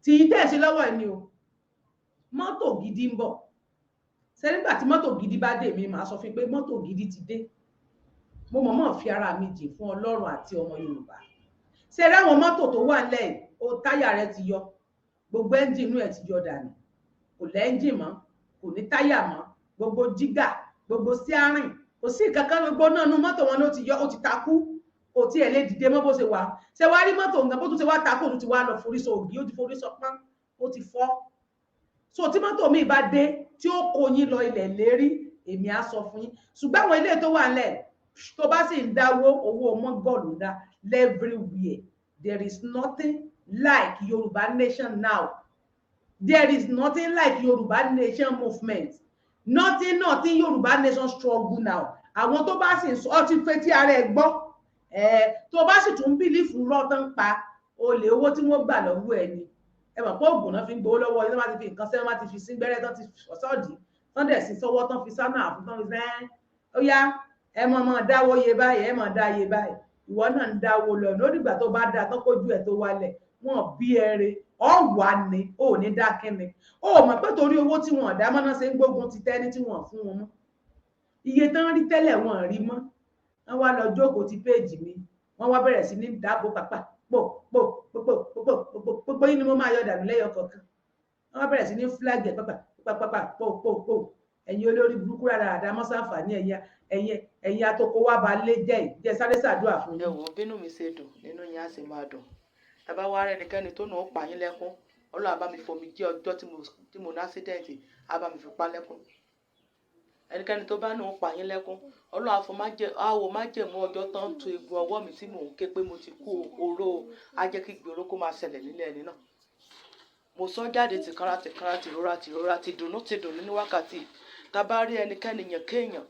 Tí yín tẹ̀ ṣe lọ́wọ́ ẹ ni o. Mọ́tò gidi ń bọ̀. Ṣe nígbà tí mọ́tò gidi bá dé, mi màá sọ fún yín pé mọ́tò gidi ti dé. Mo mọ̀ mọ̀ fi ara mi jì fún Ọlọ́run àti ọmọ Yorùbá. Ṣe rí àwọn mọ́tò tó wà nílẹ̀ yìí, ó táyà rẹ̀ ti yọ, gbogbo ẹ́ńjìn inú ẹ̀ ti yọ dànù, kò lẹ́ńjìn mọ́, kò ní táyà mọ́, gbogbo jígà, gbogbo steering, kò sí kankan. Gbogbo náà nú mọ́tò wọn ló ti yọ, ó ti takú, kò tiẹ̀ lè dìde mọ́ bó ṣe wà. Ṣe wá rí mọ́tò nǹkan bó tún ṣe wá takú, ó tún ti wá lọ forí sọ ògì, ó ti forí sọ pọ́n, ó ti fọ́. So tí mọ́tò mi bá dé tí ó kó yín lọ ilẹ̀ lérí, èmi á sọ fún yín. Ṣùgbọ́n àwọn ilé tó wà nílẹ̀, tó bá sì ń dáwó owó mọ́gọ́lù dá everywhere, there is nothing like Yorùbá nation now. There is nothing like Yorùbá nation movement, nothing, nothing Yorùbá nation struggle now. Àwọn tó bá sì ń sọ, ọ ti fetí ara ẹ gbọ́ ẹ. Tó bá sì tún believe rọ́ tán pa olè, owó tí wọ́n gbà lọ́wọ́ ẹ ni. Ẹ mọ̀ pé oògùn náà fi ń gbowó lọ́wọ́ yìí. Tó bá ti fi nǹkan sẹ́wọ́n, bá ti fi sí gbẹ́rẹ́ tán, ti sọ́ọ̀dì tán, dẹ̀ sí sọ́wọ́ tán, fi sánà àfún tán, fi sẹ́ ó yá, ẹ mọ̀ mọ̀ dáwó iye báyìí, ẹ mọ̀ dá iye báyìí. Ìwọ náà ń dáwó lọ lódìgbà tó bá dáa tán, kójú ẹ̀ tó wálẹ̀, wọn bí ẹrẹ ọ wà ní ò ní dákẹ́ni. Ó mọ̀ pé torí owó tí wọn dá mọ́ná ṣe ń gbógun ti tẹ́ni tí wọ́n fún wọn mọ́. Iye tán rí tẹ́lẹ̀, wọn rí mọ́. Wọ́n wá lọ jókòó ti péèjì mi, wọ́n wá bẹ̀rẹ̀ sí ní dáàbò pàpà pò pò pò pò pò pò pò pò yín ni mo máa yọ dànù lẹ́yọ kọ̀ọ̀kan. Wọ́n wá bẹ̀rẹ̀ sí ní flag ẹ̀ pàpà pàpà pò pò pò. Ẹ̀yin olórí burúkú rádaràda mọ́sáǹfààní, ẹ̀yin atoko wa ba lé jẹ́ jẹ́ sáré ṣàdúrà fún Ẹ yín. wò ó, bínú mi ṣe dùn nínú yín á sì máa dùn. Tàbá wá rẹ ẹnikẹ́ni tó nà ó pa yín lẹ́kún, Ọlọ́run á bá mi fomi jẹ́ ọjọ́ tí mo ní accident, á bá mi fi pa lẹ́kún. Ẹnikẹ́ni tó bá nà ó pa yín lẹ́kún, Ọlọ́run á fọ á wo májẹ̀mú ọjọ́ tán ń tu egun ọwọ́ mi tí mò ń ké pé mo ti kú oró o, á jẹ́ kí gbèrò kó máa ṣẹlẹ̀ nílẹ̀ ẹni náà. Mo sọ jáde tìkanra tìkanra, tìrora tìrora, tìdùnnú tìdùnnú ní wákàtí. Tá a bá rí ẹnikẹ́ni yàn kéèyàn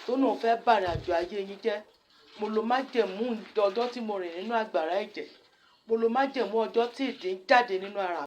tó náà fẹ́ bàrẹ̀ àjò ayé yín jẹ́, mo lo májẹ̀mú ọjọ́ tí mo rìn nínú àgbàrá ẹ̀jẹ̀, mo lo májẹ̀mú ọjọ́ tí ìdín jáde nínú ara.